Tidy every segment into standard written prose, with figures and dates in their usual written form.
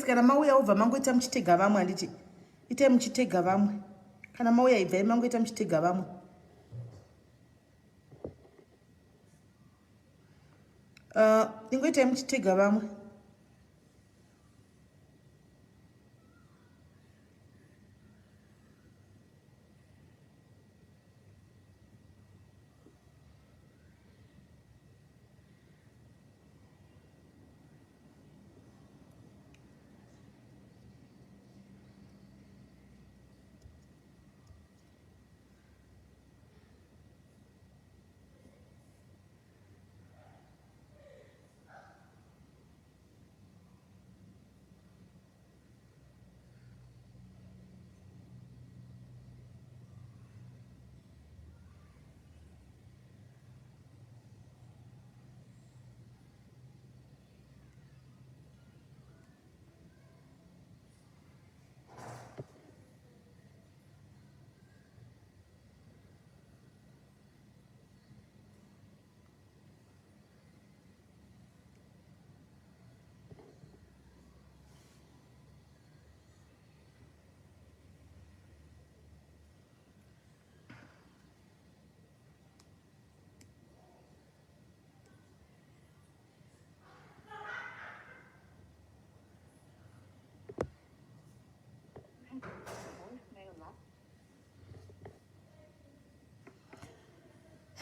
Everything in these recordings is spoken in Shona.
Kana mauya wobva mangoita muchitega vamwe, handiti? Itai muchitega vamwe. Kana mauya ibvai mangoita muchitega vamwe. Ingoitai muchitega vamwe.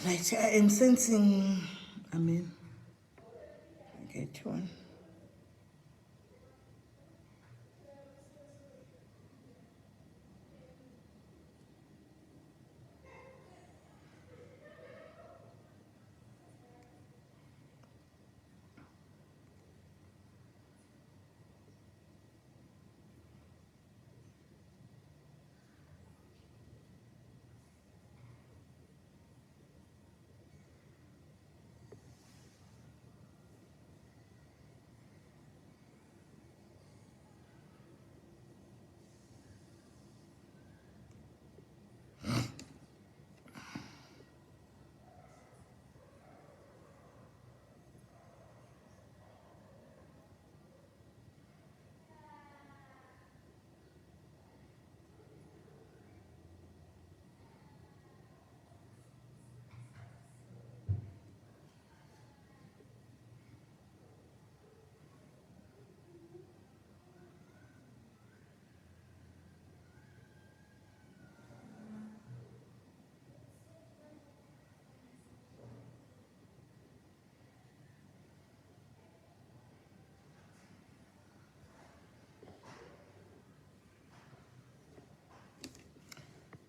Right, I am sensing, amen. Get one.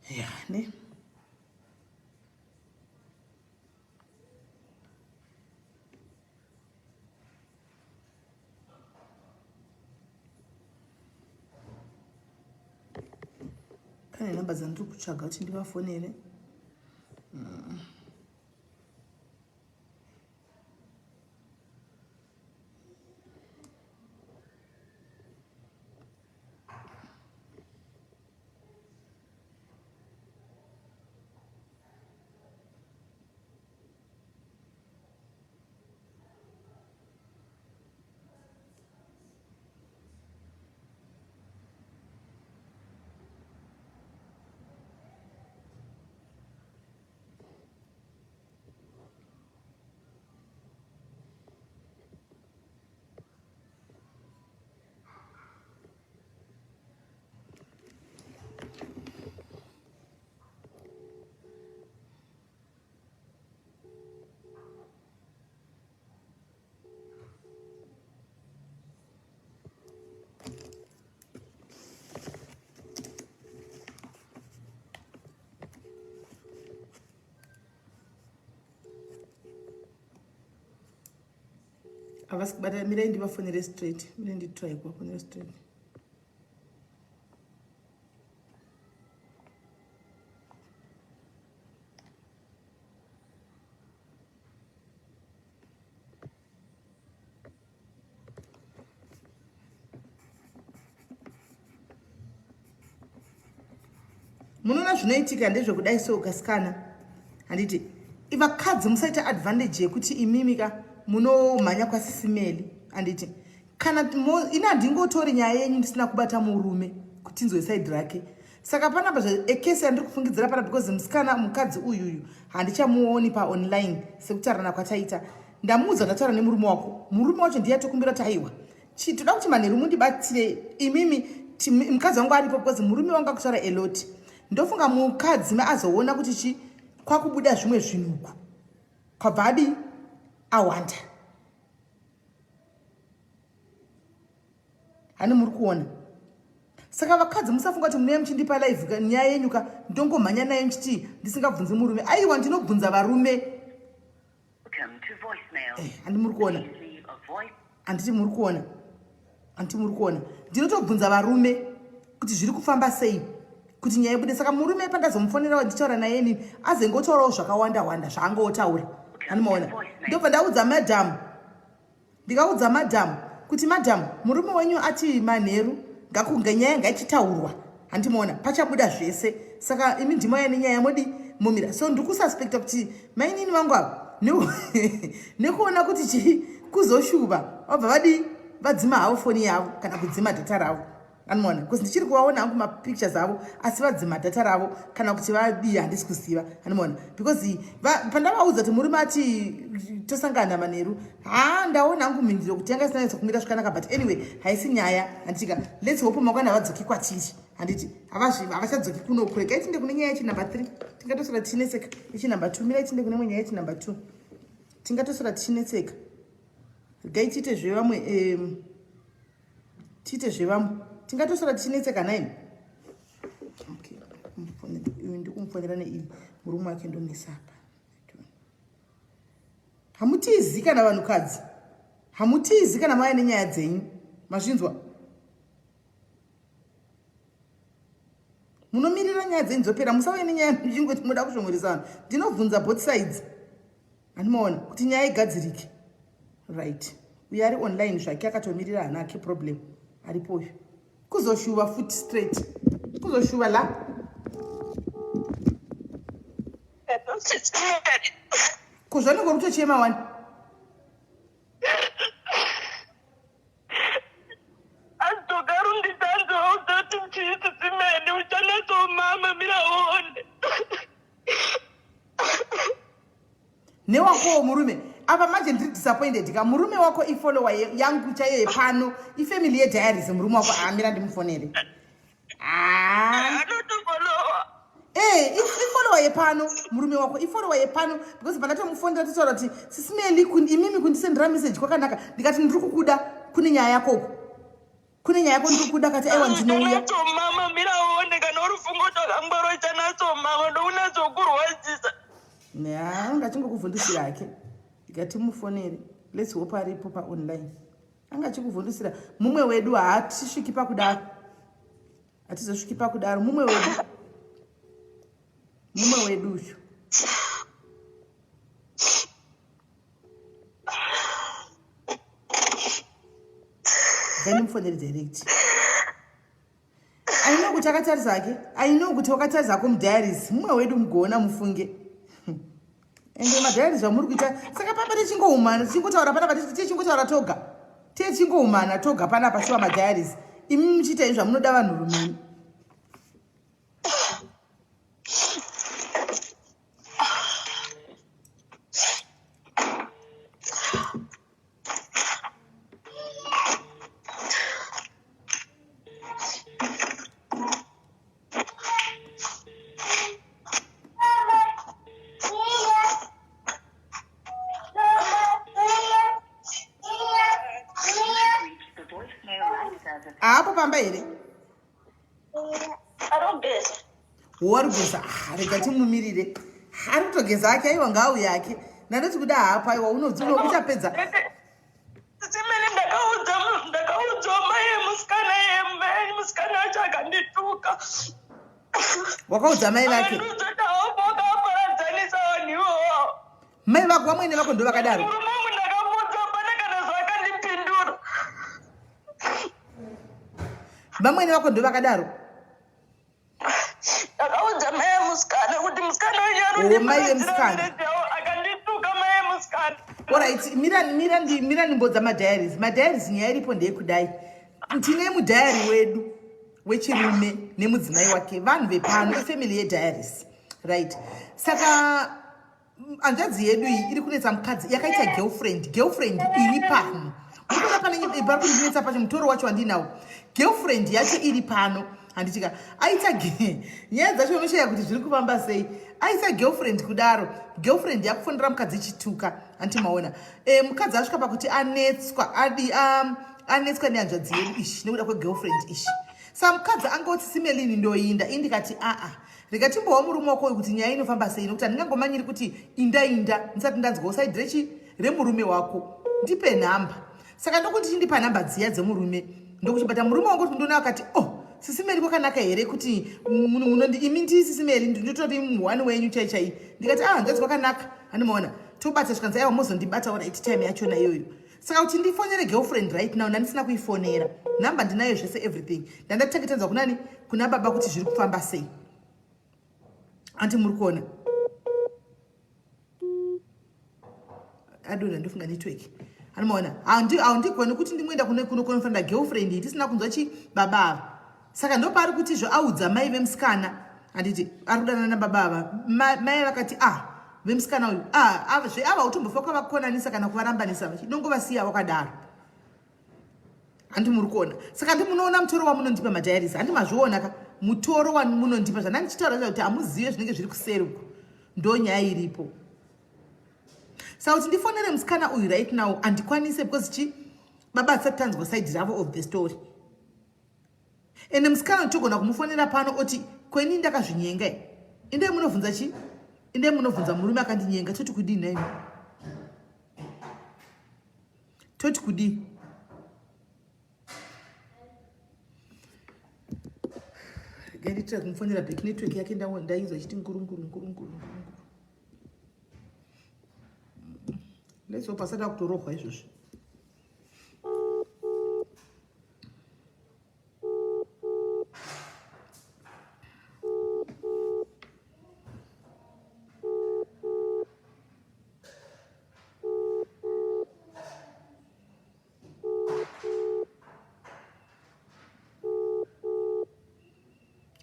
Ya, ne? Pane namba dzandiri kutsvaga kuti ndivafonere. Havasi kubata. Mirai ndivafonere straight. Mirai nditry kuvafonera straight. Munoona zvinoitika ndezvekudai so, kasikana, handiti? Vakadzi musaita advantage yekuti imimi ka munomhanya kwaSisimeli, handiti? Kana Kana ini handingotori nyaya yenyu ndisina kubata murume kuti tinzwe side rake. Saka panapa ekesi yandiri kufungidzira pana because musikana mukadzi uyuyu handichamuoni paonline sekutaurana kwataita. Ndamuudza ndataura nemurume wako. Murume wacho ndiye atokumbira kuti aiwa. Chi toda kuti manheru mundibatsire imimi mukadzi wangu aripo because murume wangu akutaura a lot. Ndofunga mukadzi azoona kuti chi kwakubuda zvimwe zvinhu uku. Kwabva adii awanda. Hani muri kuona. Saka vakadzi musafunga kuti munouya muchindipa live nyaya yenyu ka ndongomhanya nayo ndichiti ndisingabvunzi murume. Aiwa ndinobvunza varume. Eh, handi muri kuona. Handiti muri kuona. Handiti muri kuona. Ndinotobvunza varume kuti zviri kufamba sei kuti nyaya ibude. Saka murume pandazomufonera ndichitaura naye inini azengotaurawo zvakawanda wanda zvaangotaura. Handimaona. Ndobva ndaudza madam. Ndikaudza madam kuti madam murume wenyu ati manheru ngakunge nyaya ngaichitaurwa handimaona pachabuda zvese saka imi ndimauya nenyaya modi momira so ndiri kususpecta kuti mainini vangu ava nekuona kuti chii kuzoshuva vabva vadii vadzima havo foni yavo kana kudzima data ravo anoona bcause ndichiri kuvaona hangu mapictures avo asi vadzima data ravo kana kuti vadii handisi kuziva anoona because pandavaudza kuti murume ati tosangana manheru haa ndaona hangu mhinduro kuti yanga isina nyatso kumira zvakanaka but anyway haisi nyaya handitika let's hope mangwana havadzoki kwatiri handiti havachadzoki kuno kure kai tinde kune nyaya yechinumber 3 tingatosora tichinetseka yechinumber 2 mirai tinde kune imwe nyaya yechinumber 2 tingatosora tichinetseka regai tiite zvevamwe um, tiite zvevamwe tingatosara tichinetseka nhaimi okay uyu ndikumufonera neiyi murume wake ndomisa apa hamutizi kana vanhukadzi hamutizi kana mauya nenyaya dzenyu mazvinzwa munomirira nyaya dzenyu dzopera musauye nenyaya muchingoti muda kushongoresa vanhu ndinobvunza both sides Andimaona kuti nyaya igadzirike. Right. Uyo ari online zvake akatomirira hana ake problem. Aripo uyu. Kuzoshuva futi straight. Kuzoshuva la. Kuzvanenge uri kutochema wani. Newakowo murume apa manje ndiri disappointed ka murume wako ifollower yangu chaiyo yepano ifamily yediaries murume wako amira ndimufonere ah. Eh, ifollower yepano murume wako ifollower yepano because pandatomufonera totaura kuti sisimeli imimi kundisendera message kwakanaka ndikati ndiri kukuda kune nyaya yakoko kune nyaya yako ndiri kuda kati aiwa ndinouya mama mira uone kana uri fungo tokangwaro chanatso mama ndounatsokurwadzisa ya anga achingokuvhundusira hake ndikati mufonere let's hope aripo paonline anga achikuvhundusira mumwe wedu haatisviki pakudaro hatizosviki pakudaro mumwe wedu mumwe wedu uyu then mufonere direct i know kuti akatarisa hake i know kuti wakatarisa hako mudiaries mumwe wedu mugoona mufunge ende madiaries zvamuri kuita saka papa tichingoumana tichingotaura panapa tichingotaura toga tichingoumana toga panapa shuwa madiaries imi muchiita izvi zvamunoda vanhurumeni Aapo pamba here? Arogeza. Wari kugeza ah, rega timumirire. Ari kutogeza ake aiwa ngaauye ake. Ndandoti kuda haapo aiwa unodzimwe uchapedza. Simene ndakaudza ndakaudzwa mai emusikana mai musikana wacho akandituka. Wakaudza mai vake? Akandiudza kuti haupo wakaparadzanisa vanhu ivovo. Mai vako vamwene vako ndovakadaro. Murume wangu ndakamuudza hapana kana zvaakandipindura. Vamwene vako ndovakadaro. Ndakaudza mai emusikana kuti musikana wenyu Oh, mai vemusikana. anondiparadzira akandituka mai emusikana. Alright, mira mira ndi mira ndimbodza madiaries. Madiaries nyaya iripo ndeyekudai. Tine mudiary wedu wechirume nemudzimai wake vanhu vepano ifamily yediaries. Right. Saka hanzvadzi yedu iyi iri kunetsa mukadzi yakaita girlfriend girlfriend iri pano mukuona pane pari kundinetsa pacho mutoro wacho wandinawo girlfriend yacho iri pano handitika aita nyaya dzacho unoshaya kuti zviri kufamba sei aita girlfriend kudaro girlfriend yakufonera mukadzi ichituka hanti maona e, mukadzi asvika pakuti anetswa adi um, anetswa nehanzvadzi yedu ishi nekuda kwegirlfriend ishi sa mukadzi angoti simelini ndoinda indikati aa Rega timbowa murume wako uyu kuti nyaya inofamba sei nokuti handingangomanyiri kuti inda inda ndisati ndanzwawo saidi rechi remurume wako. Ndipe nhamba. Saka ndokuti chindipa nhamba dziya dzemurume ndokuchibata murume wangu kuti ndona akati oh sisi Mary kwakanaka here kuti munondi imi ndi sisi Mary ndinotori one wenyu chai chai ndikati ah hanzvadzi kwakanaka handimaona tobata zvikanzi aiwa mozondibata right time yachona iyoyo saka kuti ndifonere girlfriend right now ndandisina kuifonera number ndinayo zvese everything ndandatanga tanzwa kunani kuna baba kuti zviri kufamba sei anti muri kuona adona ndofunga network anomaona haundigoni kuti ndingoenda kune kuno kunofanira girlfriend iyi tisina kunzwa chi baba ava saka ndopaari kuti izvo audza mai vemusikana handiti ari kudanana nababa ava mai vakati ah vemusikana uyu ah zve ava utombofa kwavakonanisa kana kuvarambanisa inongovasiya wakadaro handi muri kuona saka ndi munoona mutoro wamunondipa madiaries handi mazviona ka mutoro wamunondipa zvandandichitaura kuti hamuzive zvinenge zviri kuseri uko ndo nyaya iripo saka kuti ndifonere musikana uyu right now handikwanise because chi baba hatisati tanzwa side ravo of the story ende musikana togona kumufonera pano oti kweni ndakazvinyenga indei munovhunza chi indei munovhunza murume akandinyenga toti kudii nhaimi toti kudii regai nditira kumufonera back network yake ndainzwa ichiti nguru nguru nguru nguru nguru let's hope asati akutorohwa izvozvi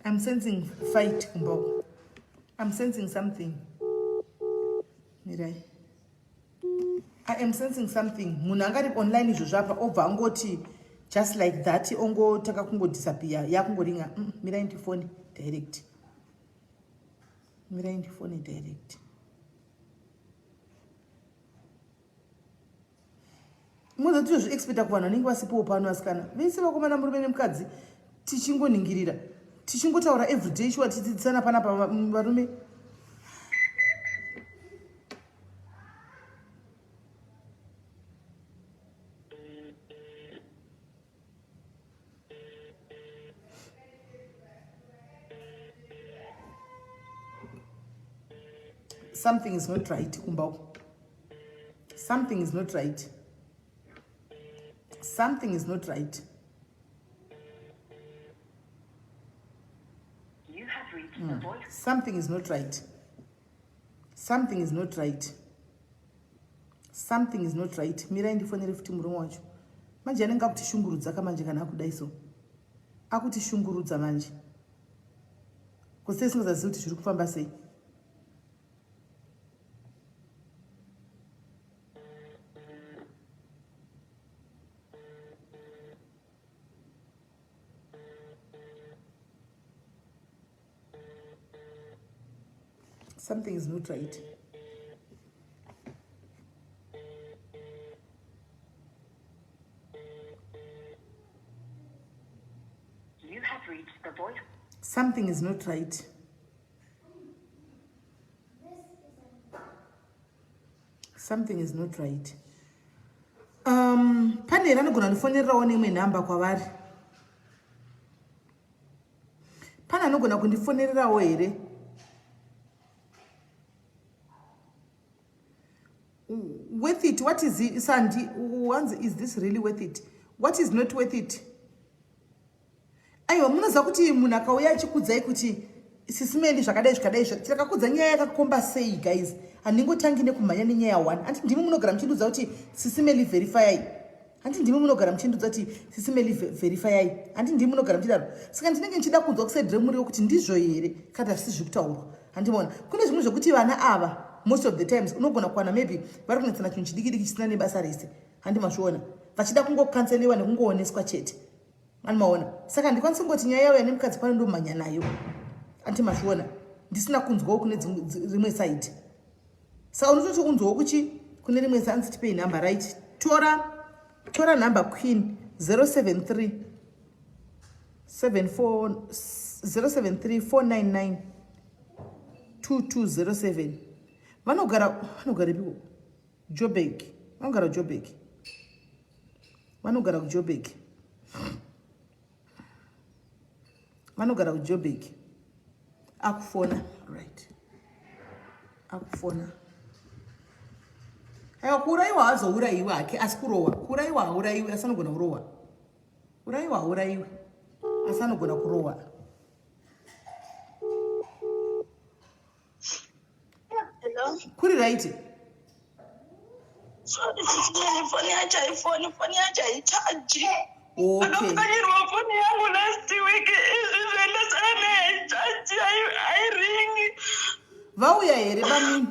I'm sensing fight kumba I'm sensing something. Mirai. I am sensing something. Munhu angari online izvozvo apa obva angoti just like that ongotanga kungodisappear yakungoringa mm, mirai ndifone direct. Mirai ndifone direct. Moza tozviexpecta kuvanhu vanenge vasipowo pano asikana vese vakomana murume nemukadzi tichingoningirira tichingotaura everyday shuwa tichidzidzisana panapa varume something is not right kumba uko something is not right something is not right Something is not right something is not right something is not right mirai ndifonere futi murume wacho manje anenge akutishungurudza ka manje kana akudai so akutishungurudza manje kusesingazazivi kuti zviri kufamba sei Something is not right. You have reached the voice. Something is not right. Something is not right. Um, pane here anogona kundifonererawo neimwe nhamba kwavari? Pane anogona kundifonererawo here? Worth it? What is it? Sandy, once is this really worth it? What is not worth it? Aiwa, munoziva kuti munhu akauya achikudzai kuti sisimeli zvakadai zvakadai, takakudza nyaya yakakomba sei guys? Handingotangi nekumhanya nenyaya one. Anti ndimi munogara muchindiudza kuti sisimeli verifyai. Hanti ndimi munogara muchindudza kuti sisi Meli verifyai. Hanti ndimi munogara muchidaro. Saka ndinenge ndichida kunzwa kuside remuriwo kuti ndizvo here kana zvisi zviri kutaurwa. Handimaona. Kune zvimwe zvekuti vana ava most of the times unogona kuwana maybe vari kunetsana chinhu chidiki diki chisina nebasa rese. Handi mazviona. Vachida kungokanseliwa nekungooneswa chete. Handimaona. Saka handikwanisi kungoti nyaya yauya nemukadzi pano ndomhanya nayo. Hanti mazviona. Ndisina kunzwawo kune rimwe side. Saka unototi unzwawo kuchi kune rimwe zanzi tipei number right. Tora tora number queen 073 74 073 499 2207. Vanogara vanogara ipiko? Joburg. Vanogara Joburg. Vanogara kuJoburg. Vanogara kuJoburg. Akufona right. Akufona. Aiwa kuurayiwa haazourayiwi hake asi kurohwa. Kuurayiwa haurayiwi asi anogona kurohwa. Urayiwa haurayiwi asi anogona kurohwa. Hello. Kuri right. Sorry, foni yacho haifoni, foni yacho haichaji. Okay. Ndakapfanyirwa foni yangu last week, izvi zvendasara nayo haichaji, hairingi. Vauya here bamnini?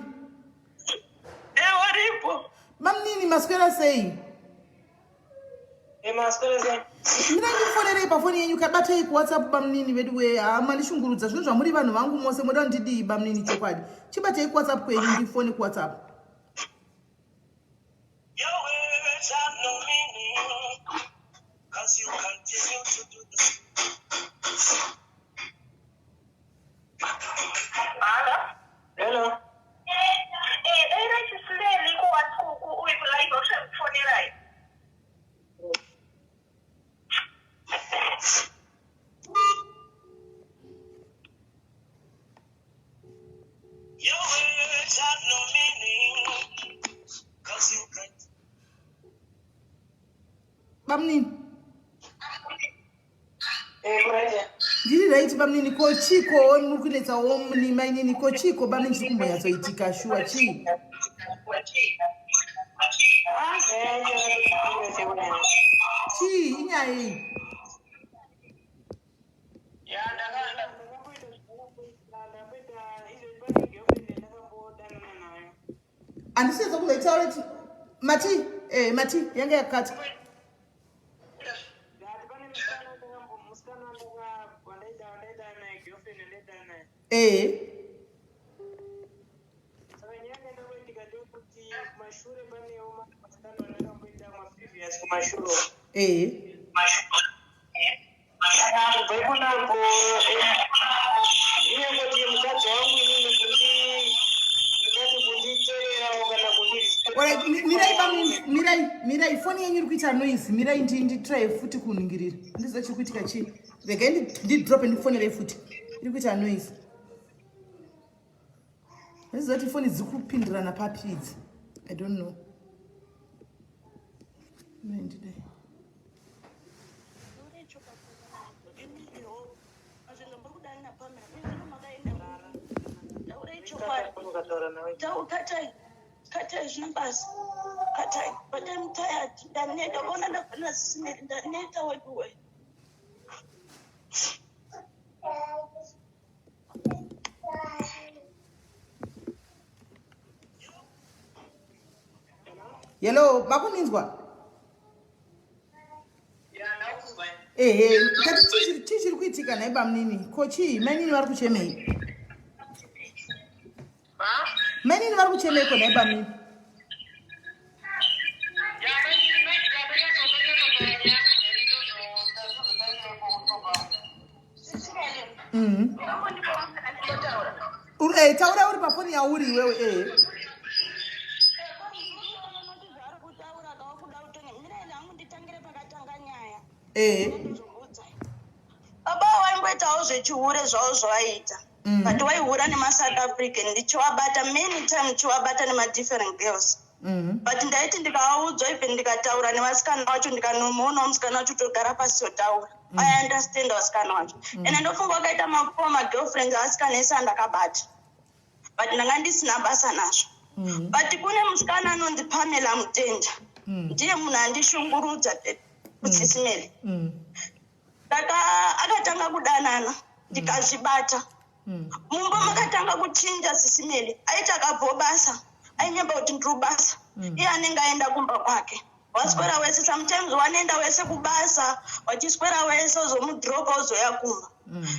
Eh, waripo. Bamnini maswera sei? Mina ndifonerei pafoni yenyu kabatei kuwhatsapp bamnini vedu wee haa mandishungurudza zvinhu zvamuri vanhu vangu mose moda ndidii bamnini chokwadi chibatei kuwhatsapp kwenyu ndifone kuwhatsapp. Hello. Eh, dai rachisileli kuWhatsApp uyu live akufonerai. Bamnini. Ndiri right bamnini ko chiko muri kunetsa wo mainini ko chiko bamnini chiri kumbonyatsoitika shuwa chii? Chii inyaya iyi? Handisizo kuzoitaura kuti mati eh mati yanga yakati Eh. Eh. Kubva iponapo iye kuti mukadzi wangu inini kundi ndingati kunditeererawo kana kundi Alright, mirai bamnini, mirai, mirai, foni yenyu iri kuita noise, mirai nditry futi kuningirira. Handiziva chiri kuitika chii. Regai ndidrope ndikufonerei futi. Iri kuita noise. Handiziva kuti foni dziri kupindirana papi idzi. I don't know. Ndidai. Katai, katai zvino basa. Katai, but I'm tired. Ndaneta, ona ndabva nasimeri, ndaneta weduwe. Hello, makuninzwa? Ehe, tati chii chiri kuitika nhai bamnini? Ko chii? Mainini vari kuchemei? Mainini vari kuchemei ko nhai bamnini? Mhm. Eh, taura uri pafoni yauri iwewe eh. Eh. Baba waimboitawo zvechihure zvavo zvavaiita but waihura nemaSouth African ndichiwabata many time ndichiwabata nemadifferent girls but ndaiti ndikavaudzwa even ndikataura nevasikana vacho ndikanomuonawo musikana wacho togara pasi totaura I understand vasikana vacho ende ndofunga wakaita mafour magirlfriends asikana ese andakabata but ndanga ndisina basa nazvo. mm. But kune musikana anonzi Pamela Mutenda. Ndiye munhu andishungurudza kuSisimeli. Saka akatanga kudanana ndikazvibata. Mumba makatanga kuchinja Sisimeli. Aiti akabvawo basa ainyeba kuti ndiri kubasa. Iye anenge aenda kumba kwake. Waswera wese, sometimes wanoenda wese kubasa, wachiswera wese ozomudhiropa ozoya kumba.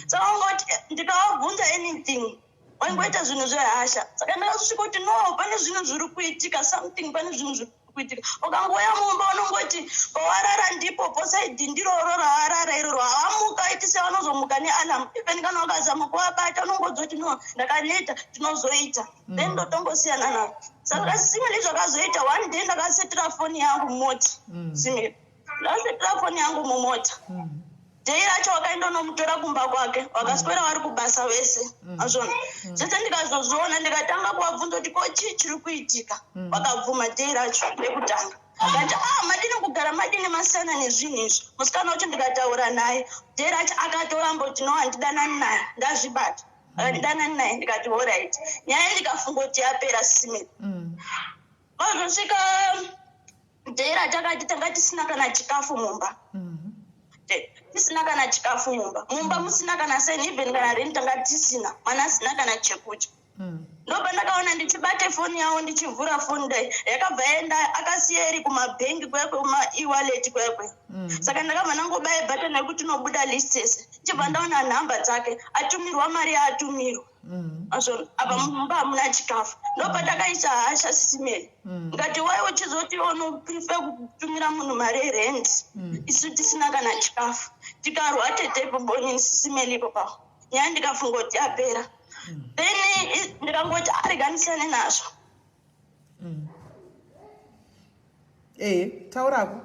Saka ungoti ndikavabvunza anything waingoita zvinhu zvehasha. Saka ndakasvika kuti no, pane zvinhu zviri kuitika, something, pane zvinhu zviri kuitika. Ukangouya mumba unongoti pawarara ndipo posaidi ndiroro rawarara iroro. Havamuka iti sevanozomuka nealarm. Even kana ukazama kuvabata unongodzoti no, ndakaneta, tinozoita. Then ndotongosiyana navo. Saka simili zvakazoita one day ndakasetera foni yangu mumota. Simili. Ndakasetera foni yangu mumota. Day racho wakaenda unomutora kumba kwake, wakaswera vari kubasa vese. Azvona. Zvese ndikazozviona ndikatanga kuvabvunza kuti ko chii chiri kuitika. Vakabvuma day racho rekutanga. Akati ah madini kugara madini masiyana nezvinhu izvi. Musikana wacho ndikataura naye. Day racho akatoramba kuti no handidanani naye. Ndazvibata. Handidanani naye ndikati alright. Nyaya ndikafunga kuti yapera Simili. Kwazosvika day ratakati tanga tisina kana chikafu mumba. Tisina kana chikafu mumba. Mumba musina kana seni even kana rent tanga tisina. Mwana asina kana chekudya. Ndobva ndakaona ndichibate foni yavo ndichivhura foni dai yakabva yaenda akasiya iri kumabhengi kwekwe kuma e-wallet kwekwe. Saka ndakabva ndangobaya button yekuti inobuda list yese. Ndichibva ndaona nhamba dzake atumirwa mari yaatumirwa. Azvo apa mumba hamuna chikafu. Ndobva ndakaisa hasha Sisimeli. Ndikati wai uchizoti unoprefer kutumira munhu mari yerent isu tisina kana chikafu. Tikarwa tete bonini Sisimeli ipo papo. Nyaya ndikafunga kuti yapera. Then ndikangoti arega ndisiyane nazvo. Taurako.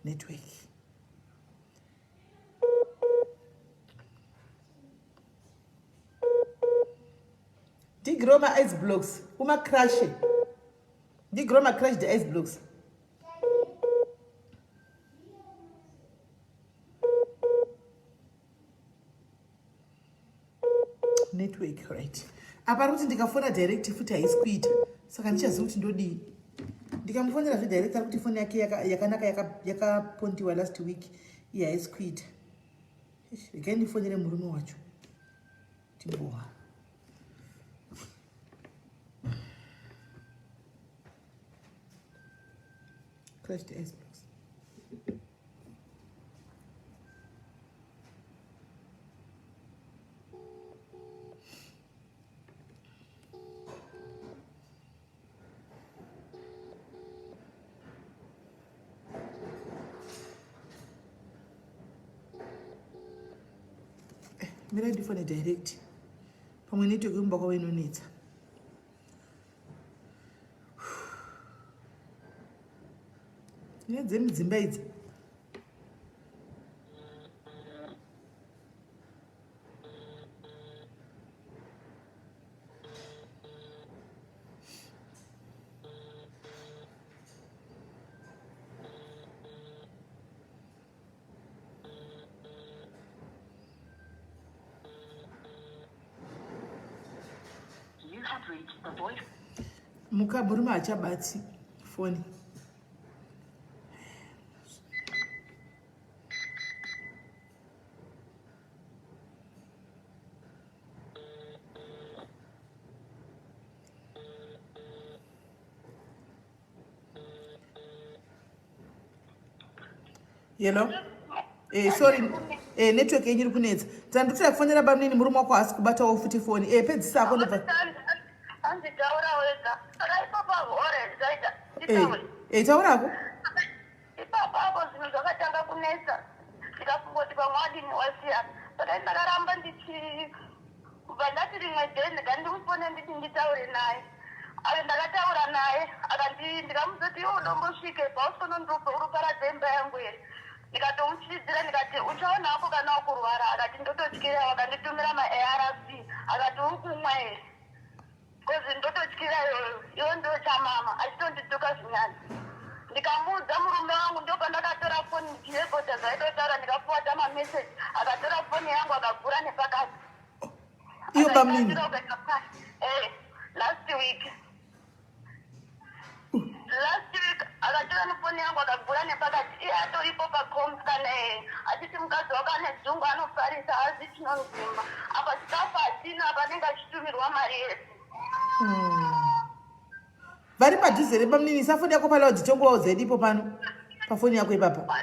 Network. Digro ma ice blocks, uma crash. Digro ma crash the ice blocks. Network right. Apa kuti ndikafona direct futi haisi kuita. Saka ndichaziva kuti ndodii. Ndikamufonera zve direct ari kuti foni yake yakanaka yakapondiwa last week. Iye haisi kuita. Regai ndifonere murume wacho. Timbowa. Crash the ice blocks. Mirai ndifone direct. Pamwe network yekumba kwavo inonetsa. Nyaya dzemudzimba idzi. Muka murume haachabati foni. Hello? Sorry. Network yenyu iri kunetsa. Tandikutoda kufonera bamunini murume wako haasi kubatawo futi foni. Pedzisa ako ndobva. Hanzi taura wega. Saka ipapo alright zaita. Taura ako. Ipapo apo zvinhu zvakatanga kunetsa. Ndikafunga kuti pamwe wadini wasiyana. Saka ndakaramba ndichi kubva ndati rimwe day ndikandimufone nditi nditaure naye. Ayo ndakataura naye akandi ndikamuudza iwe unombosvike pausikonondiupe uri paradza imba yangu here. Ndikatomuchidzira ndikati uchaona hako kana wakurwara akati ndototyira wakanditumira maARV akati uri kumwa here. Cause ndototyira iyoyo iwe ndochamama achitondituka zvinyadzi. Ndikamuudza murume wangu ndopandakatora foni ndichirekodha zvaitotaura ndikafuwata mameseji akatora foni yangu akavhura nepakati. Iyo bamunini. Last Last week. Last week akatora nefoni yangu akagura nepakati iye atoripo pacomp kana eh, achiti mukadzi wako ane dzungu anofarisa hazi chinonzima apa chikafu hatina apa anenge achitumirwa mari yese. Vari padhuze here bamunini? Isa foni yako paloud tongovaudza yedu ipo pano pafoni yako ipapa.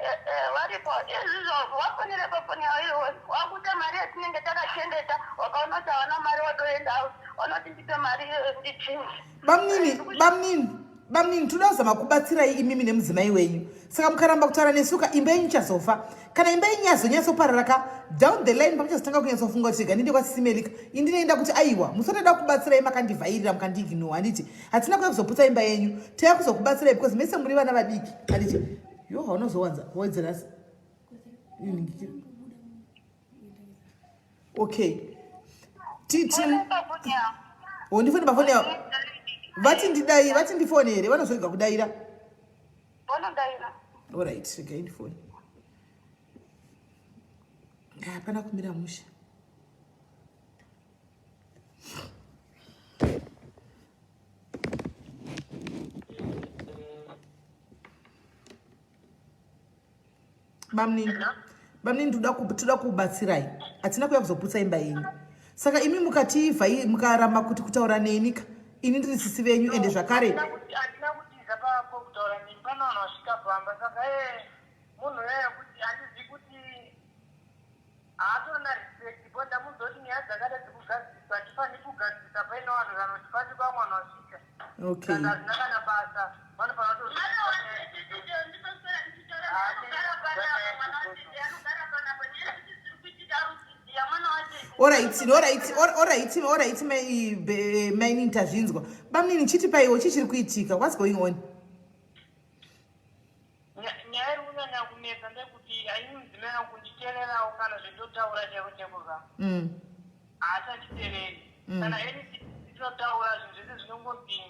Eh, eh, varipo izvizvo wafonere pafoni yavo iwo wakuita mari yatinenge takachengeta wakaona kuti hawana mari watoenda wanoti ndipe mari iyoyo ndichinje. Bamunini, bamunini, bamunini, toda kuzama kubatsirai imimi nemudzimai wenyu. Saka mukaramba kutaura nesu ka imba yenyu ichazofa. Kana imba yenyu yazonyatsoparara ka down the line pamuchazotanga kunyatsofunga kuti rega ndiende kwasisimelika ini ndinoenda kuti aiwa musotoda kubatsirai makandivhairira mukandiignowa handiti hatina kuya kuzoputsa imba yenyu taya kuzokubatsirai because mese muri vana vadiki handiti yo haunozowanza wedzera okay titi wondifone pafoni yavo vati ndidai vati ndifone here vanozorega kudaira vanodaira orit regai ndifone hapana kumira mushe Bamnini, bamnini toda kubatsirai. Hatina kuya kuzoputsa imba yenyu. Saka imi mukativha mukaramba kuti kutaura neni ka ini ndiri sisi venyu ende zvakare handina kutiza pako kutaura neni pane vanhu vasvika pamba saka e munhu eye kuti handizivi kuti haatorina respect bo ndamuudza kuti nyaya dzakada dzikugadziswa handifaniri kugadzisa paine vanhu vanoti pati pamwe vanhu vasvika okay saka hazvina kana basa vanofanira kuto Alright, alright, alright, alright, mainini tazvinzwa. Bamnini chitipaiwo chii chiri kuitika? What's going on? Nyaya iri kunyanya kunetsa ndeyekuti aini mudzimai wangu kunditererawo kana zvendotaura chaiko chaiko ka haachanditereri kana anything ndinotaura zvinhu zvese zvinongonzi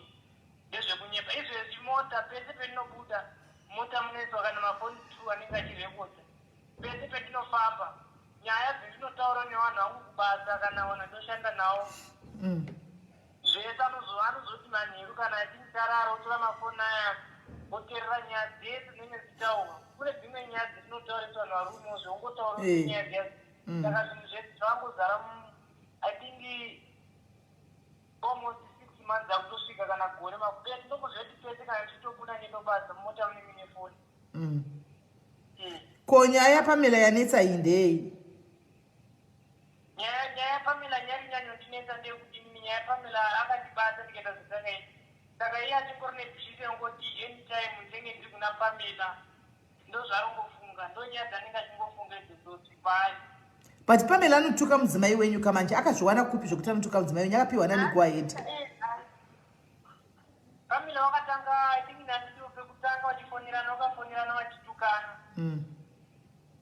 ndezvekunyepa izvezvi mota pese pendinobuda mota munoiswa kana mafoni two anenge achirekodha pese pendinofamba nyaya dzendinotaura nevanhu vangu kubasa kana vanhu vandoshanda navo Zvese anozoti manheru kana achinge tarara otora mafoni aya oterera nyaya dzese dzinenge dzichitaurwa. Kune dzimwe nyaya dzatinotaura isu vanhu varume zvongotaura kuti eh. nyaya dziya mm. saka zvinhu zvese zvangozara I think almost 6 months akutosvika kana gore makupera tinongozviva kuti pese kana tichitobuda nendobasa mumota mune mine foni. Mm. Ko nyaya yaPamela yanetsa iyi ndeyei? Nyaya nyaya yaPamela nyaya irinyanyondinetsa ndeyekuti inini nyaya yaPamela akandibata ndikaita zvandakaita saka iye achingori nebhizi yongoti anytime ndinenge ndiri kuna Pamela ndozvarongofunga ndonyaya dzanenge achingofunga idzodzodzi paari. But Pamela anotuka mudzimai wenyu kamanje akazviwana kupi zvekuti anotuka mudzimai wenyu akapiwa nani go ahead. Pamela wakatanga I think nani ndiwo pekutanga vachifonirana vakafonirana vachitukana.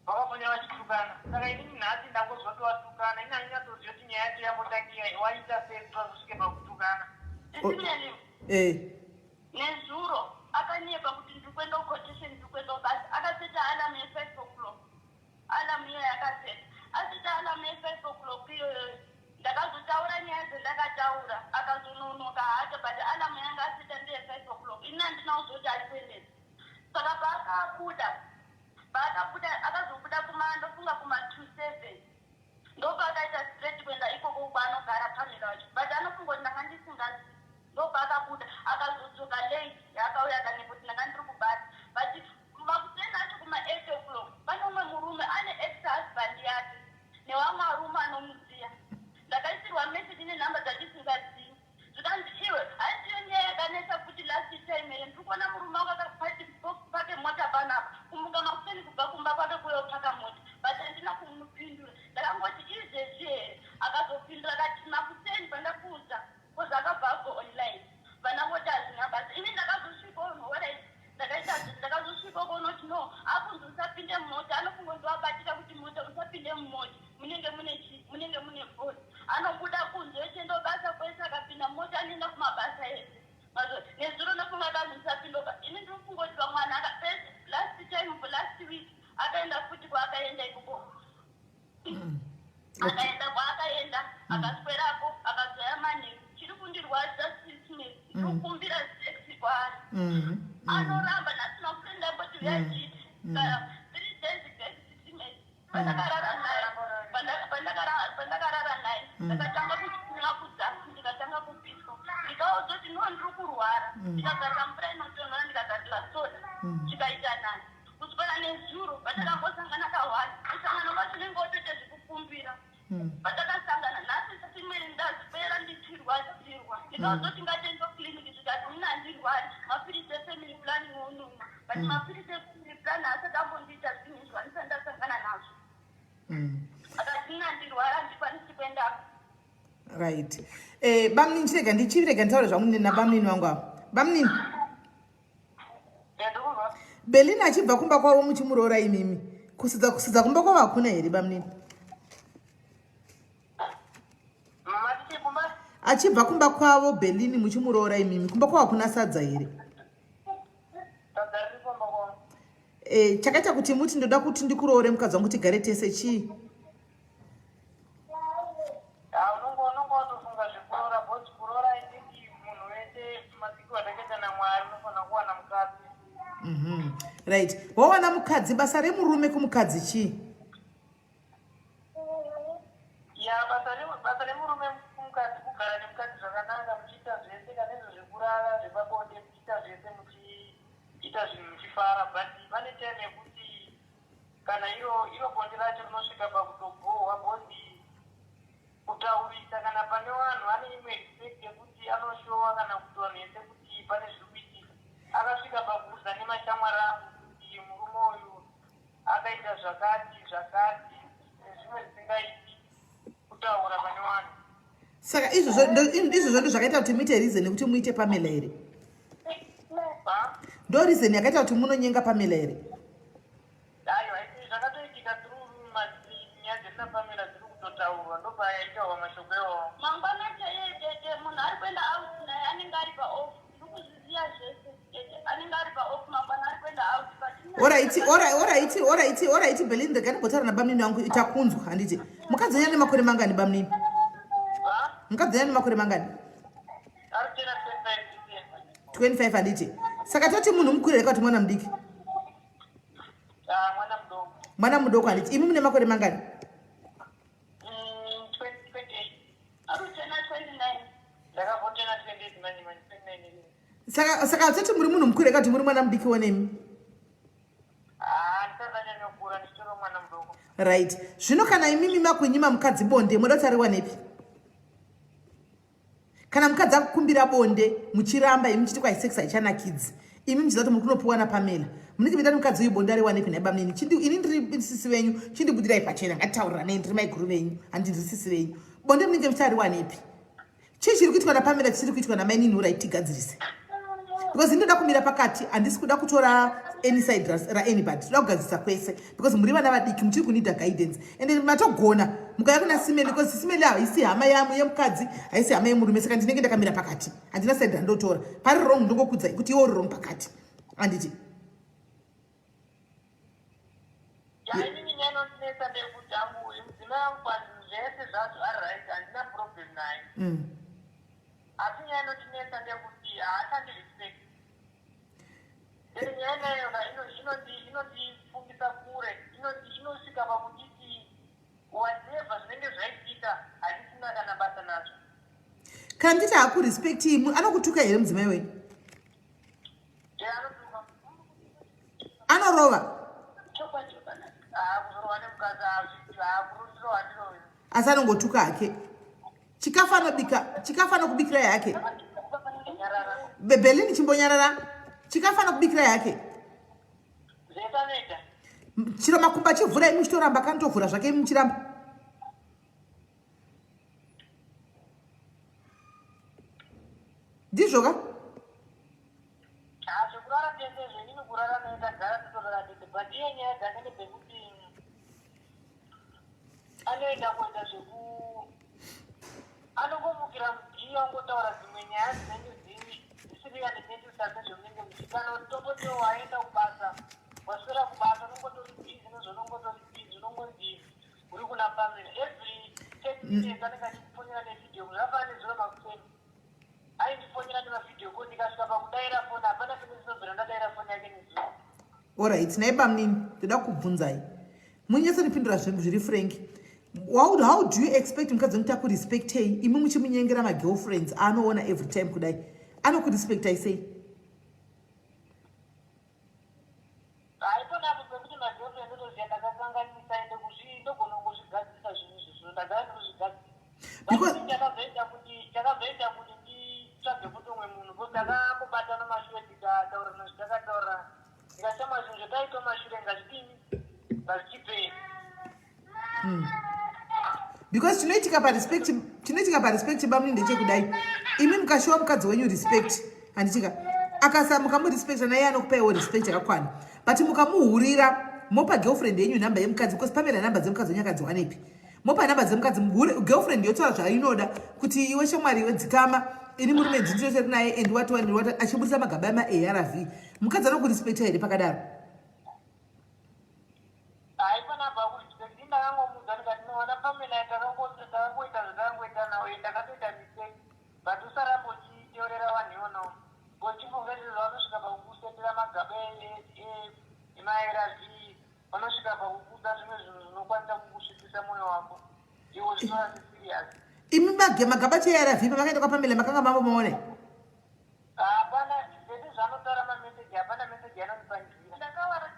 Vakafonera vachitukana saka inini nhasi ndangozwa kuti watukana ini handinyatsoziva kuti nyaya yacho yambotangira waita sei kuti vazosvike pakutukana. Sisimiani, Eh. Nezuro akanyepa kuti ndiri kuenda kuquotation ndiri kuenda kubasa akaseta alarm ye5 o'clock alarm iyoyo akaseta aseta alarm ye5 o'clock iyoyo ndakazotaura nyaya dzandakataura akazononoka hake but alarm yanga aseta ndeye5 o'clock ini handina kuzoti ari kuendesa saka paakabuda Paakabuda akazobuda kuma ndofunga kuma to seven ndopaakaita straight kuenda ikoko kwaanogara Pamela wacho but anofunga kuti ndanga ndisingazivi ndopaakabuda akazodzoka late yaakauya akanyepa kuti ndanga ndiri kubasa but makuseni acho kuma 8 o'clock pane umwe murume ane ex husband yake nevamwe varume anomuziya ndakaisirwa message nenhamba dzandisingazivi zvikanzi iwe haisiyo nyaya yakanetsa futi last time here ndiri kuona murume wako akapake mota panapa kumuka makuseni kubva kumba kwake kuyopaka mota but handina kumupindura ndakangoti izvezvi here akazopindura akati makuseni pandakuudza because akabva ago online vandangoti hazvina basa ini ndakazosvika orai ndakaita ndakazosvika konoti no akunzi usapinde mumota anofunga ndiwabatira kuti mota usapinde mumota munenge mune chi munenge mune foni anobuda kunze ochienda basa kwese akapinda mumota anoenda kumabasa ese mazvo nezuro nofunga akanzi usapindoka ini ndiri kufunga kuti vamwana last time last week akaenda futi kwaakaenda ikoko akaenda kwaakaenda akaswerako akazoya manheru chiri Mhm. Anoramba. Nhasi makuseni ndamboti uyachiti 3 days back, titimei pandakarara naye, pandakarara naye, ndakatanga kuchikunwa kuzasi, ndikatanga kupiswa, ndikauzoti no, ndiri kurwara. Ndikagarira mvura inotonhora, ndikagarira soda, chikaita nani. Kusvikana nezuro patakambosangana kahwani, musangano wacho unenge wotoita zvekukumbira. Patakasangana nhasi simene, ndazipera ndichirwadzirwa, ndikauzoti ngatiende kuclinic, zvikati muna handirwari, mapiritsi efamily planning onumwa, but mapiritsi efamily plan asati ambondiita zvinhu izvo handisati ndasangana nazvo. Akati muna ndirwara, handikwanisi kuendako. Right, bamnini, chirega ndichirega nditaure zvangu nabamnini vangu avo. Bamnini. Ndandikuzwa. Belina achibva kumba kwavo muchimuroora imimi, kusidza kusidza kumba kwavo hakuna here, bamnini? Matiti kumba? Achibva kumba kwavo Belini muchimuroora imimi, kumba kwavo hakuna sadza here? Sadza riri kumba kwavo. Chakaita kuti muti ndoda kuti ndikuroore mukadzi wangu tigare tese chii? Ha, unonge watofunga zvekuroora, because kuroora, I think munhu wese masiku atakaita naMwari unofanira kuwana mukadzi. Right, wawana mukadzi, basa remurume kumukadzi chii? Ya, basa remurume kumukadzi kugara nemukadzi zvakanaka, muchiita zvese, kana izvo zvekurara, zvepabonde, muchiita zvese, muchiita zvinhu muchifara. But pane time yekuti kana iro bonde racho rinosvika pakutobhohwa, because kutaurisa kana pane vanhu vane imwe respect yekuti anoshowa kana kuti vanhu vese kuti pane zviri kuitika. Akasvika pakuudza nemashamwari angu kuti murume uyu akaita zvakati zvakati, nezvimwe zvisingaiti kutaura pane vanhu. Saka izvozvo ndo zvakaita kuti muite reason yekuti muite Pamela here? Ha? Ndo reason yakaita kuti munonyenga Pamela here? Aiwa, zvakatoitika through nyaya dzemuna Pamela dziri kutotaurwa, ndopayaitaurwa mashoko iwawo. Mangwana chaiye tete, munhu ari kuenda out naye anenge ari paoff, ndiri kuzviziva zvese tete, anenge ari paoff mangwana, ari kuenda out, but Alright, Belin, rega ndimbotaura nabamnini wangu. Itakunzwa, handiti? Mukadzi wenyu ane makore mangani, bamnini? Ha? Mukadzi wenyu ane makore mangani? Ari kutena 25 this year. 25, handiti? Saka toti munhu mukuru here, kuti mwana mudiki? Ah, mwana mudoko. Mwana mudoko, handiti? Imi mune makore mangani? 28. Ari kutena 29. Ndakavhotera 28 manje manje, 29. Saka toti muri munhu mukuru here, kuti muri mwana mudiki wonemi? Ah, ndisandanyanyokura, ndichitori mwana mudoko. Right, zvino kana imimi makunyima mukadzi bonde, moda kuti ariwanepi? Kana mukadzi akukumbira bonde muchiramba, imi muchiti kwai sex haichanakidzi, imi muchiziva kuti muri kunopiwa naPamela, munenge muida kuti mukadzi uyu bonde ariwanepi nhai bamnini? Ini ndiri sisi venyu, chindibudirai pachena, ngatitaurirane. Ndiri maiguru venyu, handi? Ndiri sisi venyu. Bonde munenge muchiti ariwanepi? Chii chiri kuitwa naPamela chisiri kuitwa namainini? Urai tigadzirise, because ndinoda kumira pakati, handisi kuda kutora any side raanybody. Toda kugadzirisa kwese, because muri vana vadiki, muchiri kunida guidance. And matogona mukauya kuna Simeli, because Simeli haisi hama yamu yemukadzi, haisi hama yemurume. Saka ndinenge ndakamira pakati, handina side randotora. Pari wrong, ndongokudzai kuti iwe uri wrong pakati, handiti? Ya, inini nyaya inondinetsa ndeyekuti angu mudzimai wangu pazvinhu zvese zvacho ari right, handina problem naye. Asi nyaya inondinetsa ndeyekuti haachandirespect. Then nyaya inayoka inondifungisa kure, inosvika pakunditi whatever zvinenge zvaitika handisina kana basa nazvo. Kana nditi hakurespecti, anokutuka here mudzimai wenyu? Ye, anotuka. Anorova? Kuzorova nemukadzi hakurundirowa, ndirovi. Asi anongotuka hake. Chikafu anobika, chikafu anokubikirai hake? Nyarara. Belini, chimbonyarara. Chikafu anokubikirai hake? Zvese anoita. Chiro makumba achivhura, imi muchitoramba, kanotovhura zvake, imi muchiramba. Ndizvo ka? Ha, zvekurara tese zvenini, kurara naye tagara totorara tese, but iye nyaya dzake ndedzekuti anoenda kuenda zveku anongomukira mugiya, ongotaura dzimwe nyaya dzinenge dzisiri yanenetisa nezvemunenge muchikana kuti tomboti waenda kubasa, waswera kubasa, unongotori busy nezvaunongotori busy, unongonzi uri kuna Pamela every 30 minutes, anenge achikufonera nevideo. Zvafana nezuro makuseni aindifonera nemavideo call. ndikasvika pakudaira foni hapana pendinobvira ndadaira foni yake nezuro. Alright, nhai bamnini, ndoda kukubvunzai. Munyatsondipindura zviri frank. How do you expect mukadzi wekuti akurespectei imi muchimunyengera magirlfriends aanoona every time kudai? Anokurespectai sei? Haipona apo pekuti magirlfriend ndotoziva ndakakanganisa ende kuzvi ndogona kungozvigadzirisa zvinhu izvozvo ndagara ndikuzvigadzirisa. Because chakazoita kuti chakazoita kuti nditsvage futi umwe munhu because takambobatana mashure tikataurirana zvitakataurirana ndikashamwa zvinhu zvataitwa mashure ngazvidini ngazvichipei. Because chinoitika parespect, chinoitika parespect bamuni ndechekudai, imi mukashowa mukadzi wenyu respect, handitika akasa mukamurespecta naye anokupaiwo respect yakakwana, but mukamuhurira mopa girlfriend yenyu nhamba yemukadzi, because Pamela nhamba dzemukadzi wenyu akadziwanepi? Mopa nhamba dzemukadzi, girlfriend yotaura zvainoda kuti iwe shamwari, iwe dzikama, ini murume ndindinotori naye and what what what, achibudisa magaba emaARV. Mukadzi anokurespecta here pakadaro? Haipana pakurespect. Ndakangomuudza ndikati noona Pamela takangoita zvatakangoita nawe, ndakatoita mistake, but usaramba uchiteurera vanhu ivonawo uchifunga izvozvo, vanosvika pakukusendera magaba emaARV, vanosvika pakukuudza zvimwe zvinhu zvinokwanisa kukusvipisa mwoyo wako, iwo zvitora seserious. Imi magaba cheARV pamakaenda kwaPamela makanga mambo maone? Hapana zvese zvaanotaura mameseji, hapana meseji anondipangira. Ndakawara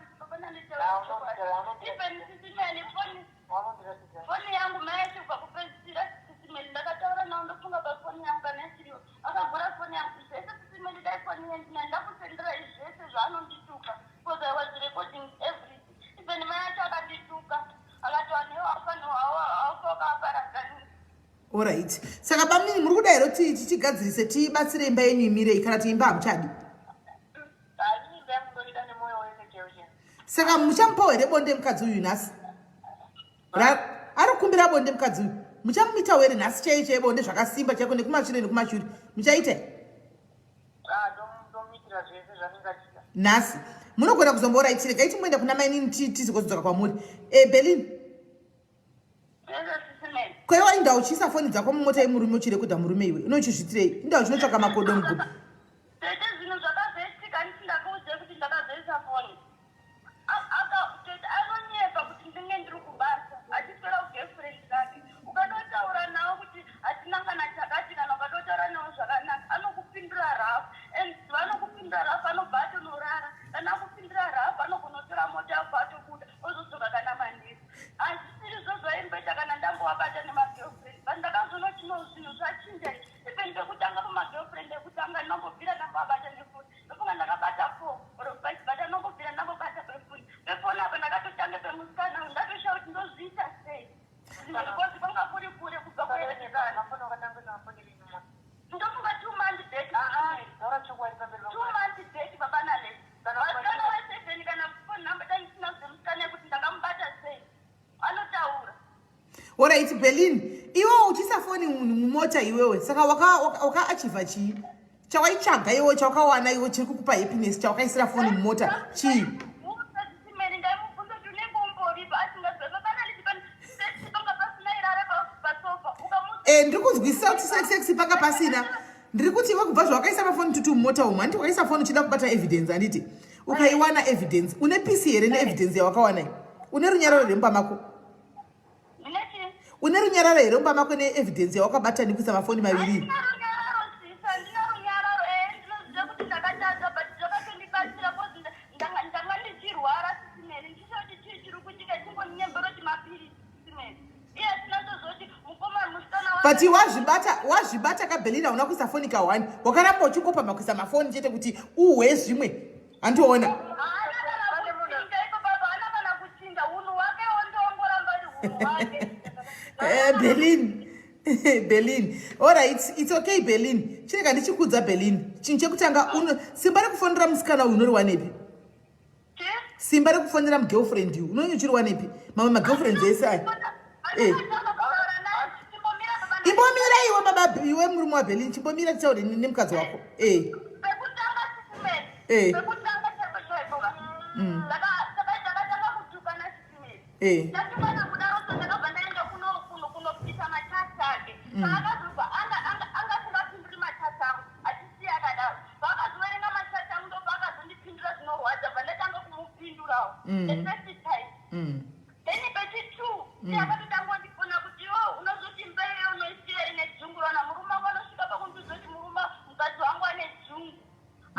even sisimeli foni yangu mayachibva kupedzisira sisimeli ndakataura nawo ndofunga pafoni yangu kana isiriyo akavhura foni yangu zvese sisimeli dai foni yendina ndakusendera izvi zvese zvaanondituka because I was recording everything. Even mai acho akandituka akati vanhu ivo haufanaufaukaaparadzanisa. Alright, saka bamnini muri kuda here kuti tichigadzirise tibatsire imba yenyu imirei, kana kuti imba hamuchadi? Haini imba yangu ndoida nemwoyo wese chaiwo chaiwo. Saka muchamupawo here bonde mukadzi uyu nhasi? Ari kukumbira bonde mukadzi uyu, muchamuitawo here nhasi chaiyo chaiyo bonde zvakasimba chaiko nekumashure nekumashure, muchaita? Ah, ndomuitira zvese zvanenge achida. Nhasi munogona kuzomboraiti, regai timboenda kuna mainini tizozodzoka kwamuri. E, Berlin. Zvese sisimeli. Kwaiwa inda uchiisa foni dzako mumota yemurume uchirekodha murume, iwe unochizvitirei? Inda uchinotsvaka makodo muguru. Tete, zvinhu zvakazoitika ndisi ndakuudze kuti ndakazoisa foni. Tete, anonyepa kuti ndinge ndiri kubasa achiswera kugirlfriend rake. Ukatotaura nawo kuti hatina kana chakati, kana ukatotaura nawo zvakanaka anokupindura rough, and vanokupindura rough anobva atonorara. Kana akupindura rough anogonotora mota yabva atobuda ozodzoka kana manheru. Hazvisiri zvo zvaimboita kana ndambowabata nemagirlfriend, but ndakazonoti no, zvinhu zvachinja izvi. Even pekutanga pamagirlfriend ekutanga ndinombobvira ndambowabata nefoni, ndofunga ndakabata four or five, but anombobvira ndambobata pefoni pefoni apa ndakatotange pemusikana uyu ndatoshaya kuti ndozviita sei because kwanga kuri kure kubva kuerekana. Mafoni wakatangisa mafoni rini mota? Ndofunga 2 months back. Taura chokwadi pamberi. 2 months back, baba Nalesi. Vasikana weseven kana phone number dai ndisina zemusikana yekuti ndakamubata sei anotaura. Alright, Berlin, iwe uchiisa foni munhu mumota iwewe, saka wakaachivha waka chii chawaitsvaga iwe, chawakawana iwe chiri kukupa happiness chawakaisira foni mumota chii? Simeni ndaimubvunza kuti unenge umboripo asingazivi baba Nalesi panga pasina irare pasofa ukamu E, ndiri kunzwisisa kuti sex panga pasina. Ndiri kuti iwe kubva zvawakaisa mafoni tutu mumota umu, handiti wakaisa foni uchida kubata evidence, handiti ukaiwana evidence une peace here neevidence yawakawana iyi? Une runyararo here mumba mako? Ndineti Une runyararo here mumba mako neevidence yawakabata nekuisa mafoni maviri? Handina runyararo sisa, handina runyararo. Ee, ndinoziva kuti ndakatadza, but zvakatondibatsira cause ndanga ndichirwara sisimeni, ndichishoti chii chiri kuitika, chingonyemberoti mapirisi sisimeni iye tinatozoti mukoma musikana. But wazvibata, wazvibata kaBelina, hauna kuisa foni ka1, wakaramba uchingopamba kuisa mafoni chete kuti uhwe zvimwe, handiona? Haana kana kuchinja ipo baba, haana kana kuchinja unhu hwake, wondongoramba ri unhu hwake. Eh, Berlin, Berlin, alright, it's okay Berlin. Chirega ndichikudza Berlin, chinhu chekutanga simba rekufonera musikana uyu unoriwanepi? Chi? Simba rekufonera mugirlfriend uyu unonge uchiriwanepi? Mamwe magirlfriends ese aya. Eh. Imbomira iwe baba, iwe murume waBerlin, chimbomira titaure nemukadzi wako e. Pekutanga sisimeni pekutanga chaipo chaipo ndakatanga kutukana sisimeni. Ndatukana kudaro so ndakabva ndaenda kunopisa machats ake. Paakazobva anga asingapinduri machats angu achisiya akadaro.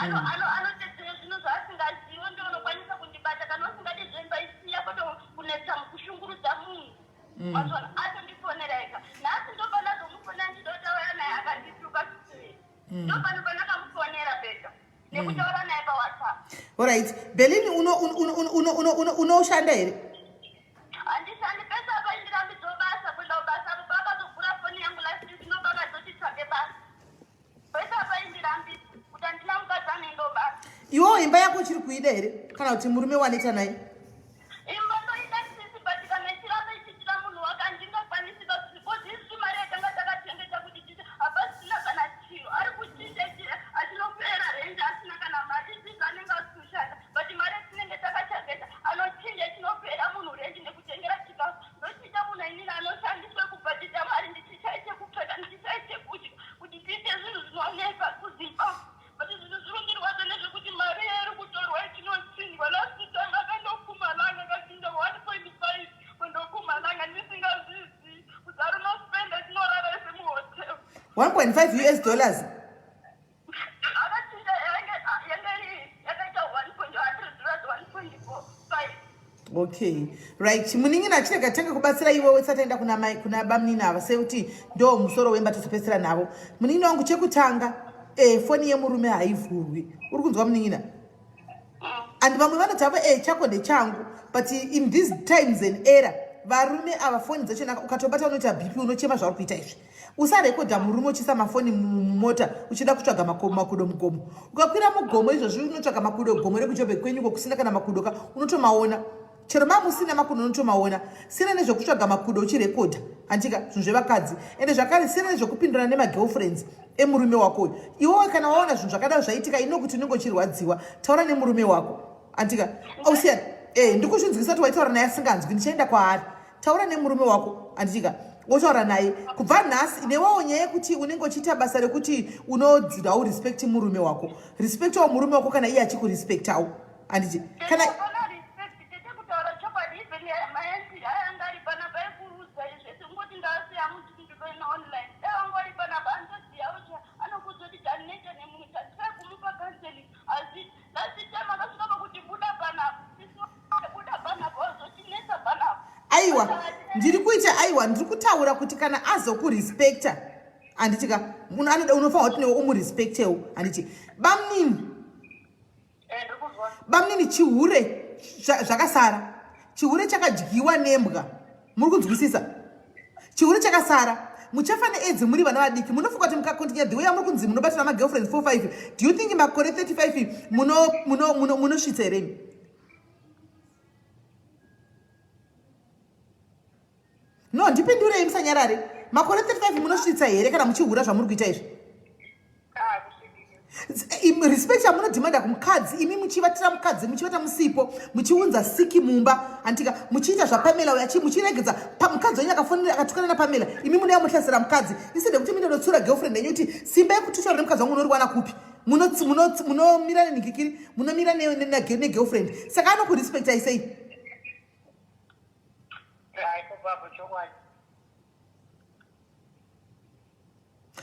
Anotedzera zvinhu zvaasingazivi, ndo unokwanisa kundibata kana usingadi zvemba isiya, kwete kunetsa kushungurudza munhu. Mazvona atondifonera ega nhasi, ndopanazomufonera ndidotaura naye akandituka sisiri. Ndopano pandakamufonera pega nekutaura naye paWhatsApp. Alright, Belini, unoshanda here? Handishandi. Pese apa indirambidzo basa, kuenda kubasa. Apo paakazogura foni yangu last week, ndopakazoti tsvage basa. Pese apa indirambidza kuti handina mukadzi anoendawo basa. Iwewo imba yako uchiri kuida here, kana kuti murume waneta naye? Imba ndoida sisi, but kana ichiramba ichiitira munhu wake handingakwanisi basi, because isusu mari yatanga takachengeta kuti titi hapasina kana chinhu. Ari kuchinja achinopera rendi asina kana mari. Isisu anenge asi kushanda, but mari yatinenge takachengeta anochinja ichinopera munhu rendi nekutengera chikafu. Ndochiita munhu inini anoshandiswa kubhajeta mari, ndichishai chekupfeka, ndichishai chekudya, kuti tiite zvinhu zvinonetsa kuzipa. But zvinhu zviri kundirwadza ndezvekuti mari iri kutorwa ichinochinjwa. Last time akandokumalanga akachinja 1.5 kundokumalanga ndisingazvizivi kuti ari unospenda tinorara ese muhotel. 1.5 US dollars? Akachinja yange iri yakaita $1.100, 1.45. Okay, right. Munin'ina, achirega tange kubatsira iwewe tisati taenda kuna mai, kuna bamunini ava, sekuti ndo musoro wemba tozopedzisira navo. Munin'ina wangu, chekutanga, foni yemurume haivhurwi. Uri kunzwa, munin'ina? And vamwe vanoti havo chako ndechangu, but in these times and era varume ava foni dzacho ukatobata unoita BP, unochema zvauri kuita izvi. Usarekodha murume uchiisa mafoni mumota uchida kutsvaga makudo mugomo. Ukakwira mugomo izvozvi unotsvaga makudo, gomo rekuJobek kwenyuko kusina kana makudo ka, unotomaona. Chero mamusina makudo unotomaona. Siyana nezvekutsvaga makudo uchirekodha, handika? Zvinhu zvevakadzi. Ende zvakare siyana nezvekupindurana nemagirlfriends emurume wako uyu. Iwewe kana waona zvinhu zvakadaro zvaitika, ino kuti unenge uchirwadziwa, taura nemurume wako, handika? Ausiyana ndikuzvinzwisa kuti waitaura naye asinganzwi. Ndichaenda kwaari. Taura nemurume wako, handitika? Wotaura naye kubva nhasi. Newawo nyaya yekuti unenge uchiita basa rekuti unodzida urespect murume wako, respectawo murume wako kana iye achikurespektawo, handiti? Kana Hapana respect tete, kutaura chokwadi. Even maenzi aya ari panapa ekuudza izvese, kungoti ndasiya muchindinoina online. Dai wangu ari panapa anotoziva kuti anokuudza kuti taneta nemunhu, tatry kumupa counseling, asi last time akasvika pakuti buda panapa, sisi, buda panapa, wazotinetsa panapa. Aiwa, ndiri kuita, aiwa, ndiri kutaura kuti kana azokurespekta, handiti ka, munhu anoda unofanira kuti newe umurespektewo, handiti, bamunini? Ndiri kuzwa. Bamunini, chihure zvakasara, chihure chakadyiwa nembwa. Muri kunzwisisa? Chihure chakasara, muchafa neAIDS muri vana vadiki. Munofunga kuti mukacontinue the way yamuri kunzi munobatana magirlfriends 4 5, do you think makore 35 munosvitsa here imi? No, ndipindurei, musanyarare. Makore 35 munosvitsa here kana muchihura zvamuri kuita izvi? Ah, kusvikira. Respect yamunodhimanda kumukadzi, imi muchivatira mukadzi, muchivata musipo, muchiunza siki mumba, antika? Muchiita zvaPamela uya, muchiregedza mukadzi wenyu akafonera akatukana naPamela, imi munouya muhlasera mukadzi instead yekuti mindonotsura girlfriend yenyu kuti simba yekututaura nemukadzi wangu unoriwana kupi. Munomira nenhikikiri, munomira negirlfriend. Saka anokurespectai sei? Hayi, kubaba, chokwadi.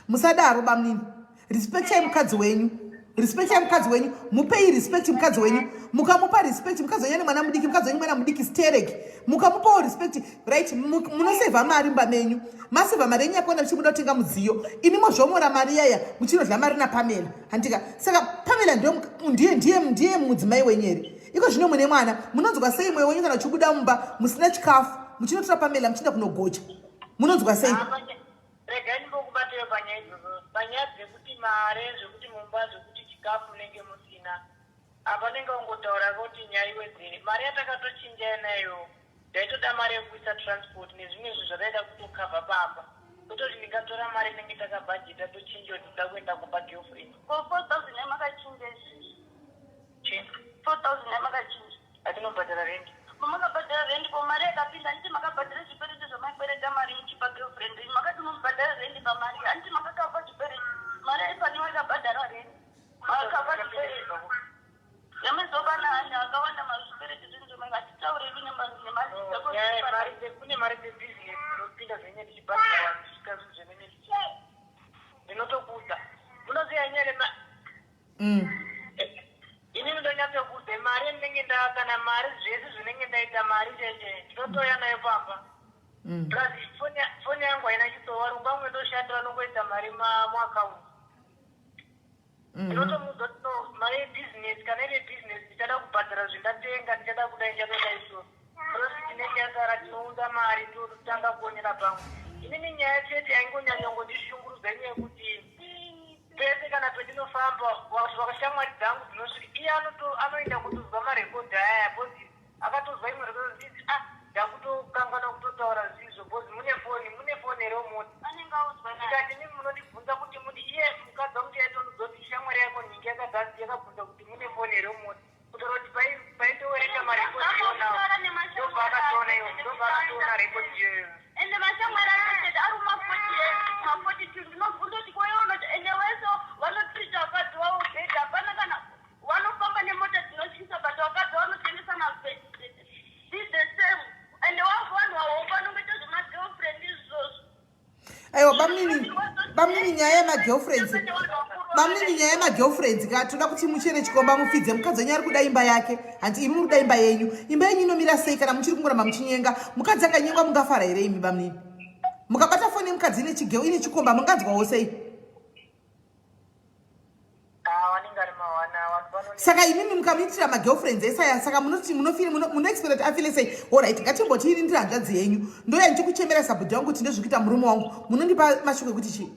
Musadaro, bamunini. Respectai mukadzi wenyu, respectai mukadzi wenyu, mupei respect mukadzi wenyu. Mukamupa respect mukadzi wenyu ane mwana mudiki, mukadzi wenyu mwana mudiki sterek, mukamupawo respect, right, munosevha mari mumba menyu. Masevha mari yenyu yakawanda, muchibuda kutenga mudziyo, imi mozvomora mari yaya muchinodla mari naPamela, handika? Saka Pamela ndiye mudzimai wenyu here? Iko zvino mune mwana, munonzwa sei mwoyo wenyu kana uchibuda mumba musina chikafu muchinotora Pamela muchienda kunogocha? Munonzwa sei? Ah, regai ndimbokubateyo panyaya idzodzo, panyaya dzekuti mari, zvekuti mumba, zvekuti chikafu munenge musina. Apa nenge ungotaura kuti nyaya iwedzere mari yatakatochinja nayo. Ndaitoda mari yekuisa transport nezvimwe zvinhu zvataida kutokavha pamba, kutoti ndingatora mari inenge takabhajeta tochinja kuti ndoda kuenda kumba girlfriend. Ko 4000 yamakachinja izvizvi? Chi? 4000 yamakachinja. Atinobhadhara rendi. Makabhadhara rendi, ko mari yakapinda? Handiti makabhadhara zvikwereti zvamaikwereta mari muchipa girlfriend yenyu? Makati mubhadhara rendi pamari, handiti makakapa zvikwereti? Mari yaifaniwa ikabhadharwa rendi, makakapa zvikwereti yamizopana hanya akawanda mazvikwereti, zvinhu zvemakatitauriri nemari. Kune mari dzebhizinesi dzinopinda zvenye ndichibhadhara vanhu zvichiita zvinhu zvemene. Ndinotokuudza, munoziva nyaya Mm. kana mari zvese zvinenge ndaita mari chaiche ndinotouya nayo pamba. Plus foni yangu haina chitsowa varungu vamwe ndoshandira vanongoisa mari muaccount. Ndinotomuudza kuti no mari yebusiness kana iri yebusiness ndichada kubhadhara zvendatenga ndichada kudai ndichada kudai so profit inenge yasara tinounza mari totanga kuonera pamwe. Inini nyaya chete yaingonyanya kungondishungurudza inyaya yekuti pese kana pendinofamba shamwari dzangu dzinosvika iye anoenda kutozwa marekodhi ayaya because akatozwa imwe rekodhi zvinzi ah ndakutokanganwa kutotaura zvisizvo because mune foni mune foni here mumota ndikati mimi munondibvunza kuti muni iye mukadzi wangu ndiye aitondiudza kuti shamwari yako nhingi yakabvunza kuti mune foni here mumota kutaura kuti paitowerenga marekodhi iwonawo ndobva akatoona iwo ndobva akatoona rekodhi iyoyo. Ende mashamwari acho tete ari kuma 42 ndinobvunza kuti ko iwe unoti ende wese vanotreata vakadzi vavo bad hapana kana vanofamba nemota dzinotyisa but vakadzi vanotengesa mabed tete be the same ende wangu vanhu vahombe vanongoita zvemagirlfriend izvozvo. Aiwa bamnini, bamnini nyaya yemagirlfriends, bamnini nyaya yemagirlfriends ka toda kuti muchere chikomba mupfidze mukadzi wenyu ari kuda imba yake hanti imi muri kuda imba yenyu imba yenyu inomira sei kana muchiri kungoramba muchinyenga mukadzi akanyengwa mungafara here imi bamnini mukabata foni yemukadzi ine chigeo ine chikomba munganzwawo sei Saka imimi mukamuitira magirlfriends ese aya saka munoti munofeel munoexpect kuti afile sei orit ngatimboti ini ndiri hanzvadzi yenyu ndoya ndichikuchemera sabhudhi wangu kuti ndezvikuita murume wangu munondipa mashoko ekuti chii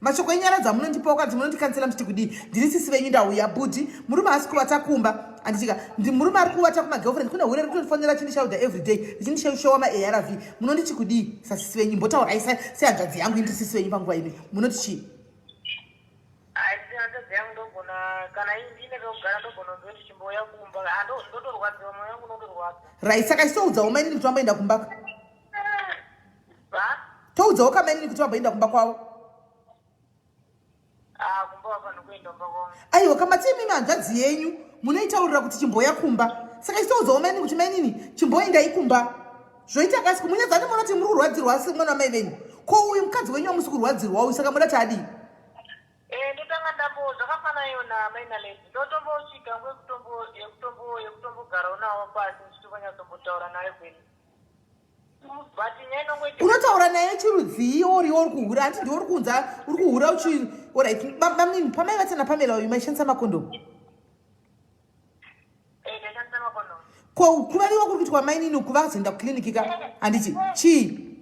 mashoko enyaradza amunondipawo kana kuti munondikansela muchiti kudii ndiri sisi venyu ndauya bhudhi murume haasi kuvata kumba anditika ndi murume ari kuvata kumagirlfriend kune hure rikutondifonera achindishauda everyday richindishowa maarv munonditi kudii sasisi venyu mbotaurai sehanzvadzi yangu indiri sisi venyu panguva ino munoti chii Haisi hanzvadzi yangu ndogona kana ndine pekugara ndogona kunzwa kuti chimbouya kumba Ah, ndotorwadziwa mwoyo wangu unotorwadza. Right saka ichitoudzawo mainini kuti vamboenda kumba ka Ha? toudzawo ka mainini kuti vamboenda kumba kwavo Ah, kumba wafanira kuenda kumba kwavo. Aiwa kamati imimi hanzvadzi yenyu munoitaurira kuti chimboya kumba saka ichitoudzawo mainini kuti mainini chimboendai kumba zvoita kasi kumunyadza ati munoti muri kurwadzirwa asi mwana wamai venyu ko uyu mukadzi wenyu wamusi kurwadzirwa uyu saka muda kuti adii Eh, ndotanga ndambo zvakafanana iyo namai nalady ndotombosvika nguva yekutombo yekutombo yekutombogarawo navo pasi ndichitonyatsobombotaura naye kwenu but nyaya inongoita unotaura naye chirudzii ori uri kuhura hanti ndiwe uri kuunza uri kuhura uchi orit bamnini pamai vatana pamela uyu maishandisa makondomu Eh, ndashandisa makondomu ko kuvaviwa kuri kuitwa mainini uku vazoenda kuclinic ka handiti chii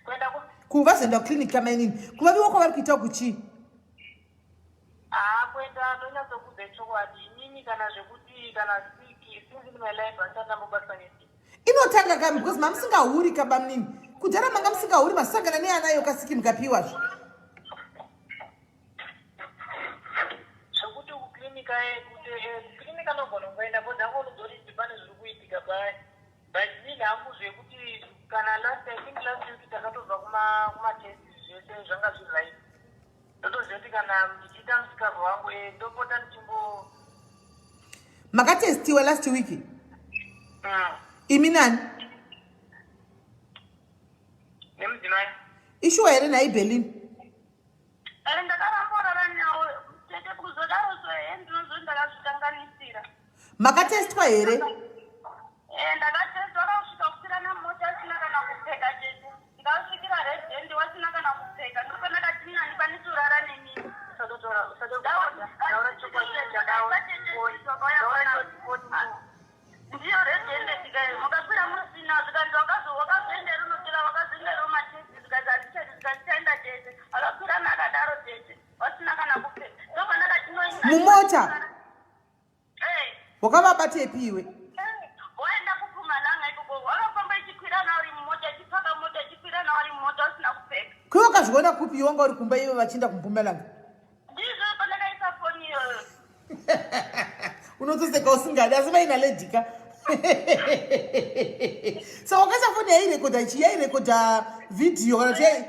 kuenda ku ku vazoenda kuclinic ka mainini kuvaviwa kwavari kuita uku chii haa kuenda ndonyatsokudza chokwadi inini kana zvekuti kana siki since in my life handisati ndambobatwa nesiki inotanga kami because mamusingahuri ka bamnini kudhara manga musingahuri masangana neanayo kasiki mukapiwazve Zvekuti kuclinic kuti kuclinic anogona kungoenda because angonozoti pane zviri kuitika paya but inini hangu zvekuti kana last I think last week takatobva kuma kumatest zvese zvanga zviri right ndotoziva kuti kana ndichiita musikarwa wangu eh, ndopota ndichimbo Makatestiwa last week Imi nani? Nemudzimai. Ishuwa here nhai Berlin? Eh, ndakaramborara nawo tete kuzodaro so he ndinozoti ndakazvikanganisira. Makatestwa here? Eh, ndakatestwa akasvika kukwira nemota asina kana kupfeka tete. Ndakasvikira red hand wasina kana kupfeka. Ndipo ndakati nani kwanisi urara neni. Usatotora usatotaura chokwadi chadawo. Ndiyo red handed ka iyo makakwira musina zvikanzi wakazo wakazoenda here unotora wakazoenda here umatesti zvikanzi handichadi zvikanzi chaenda tete akakwira akadaro tete vasina kana kupfeka ndobva ndakati no Mumota? Eh. Wakavabatepi iwe? Waenda kuPumalanga ikoko wakafamba ichikwira na uri mumota ichipaka mota ichikwira na uri mumota usina kupfeka. Ko wakazviona kupi iwe wanga uri kumba iwe vachienda kuMpumalanga? Ndizvo pandakaisa foni iyoyo. Unotoseka usingadi asi vaina ledika. So wakaisa foni yairekodha ichi yairekodha video kana kuti yai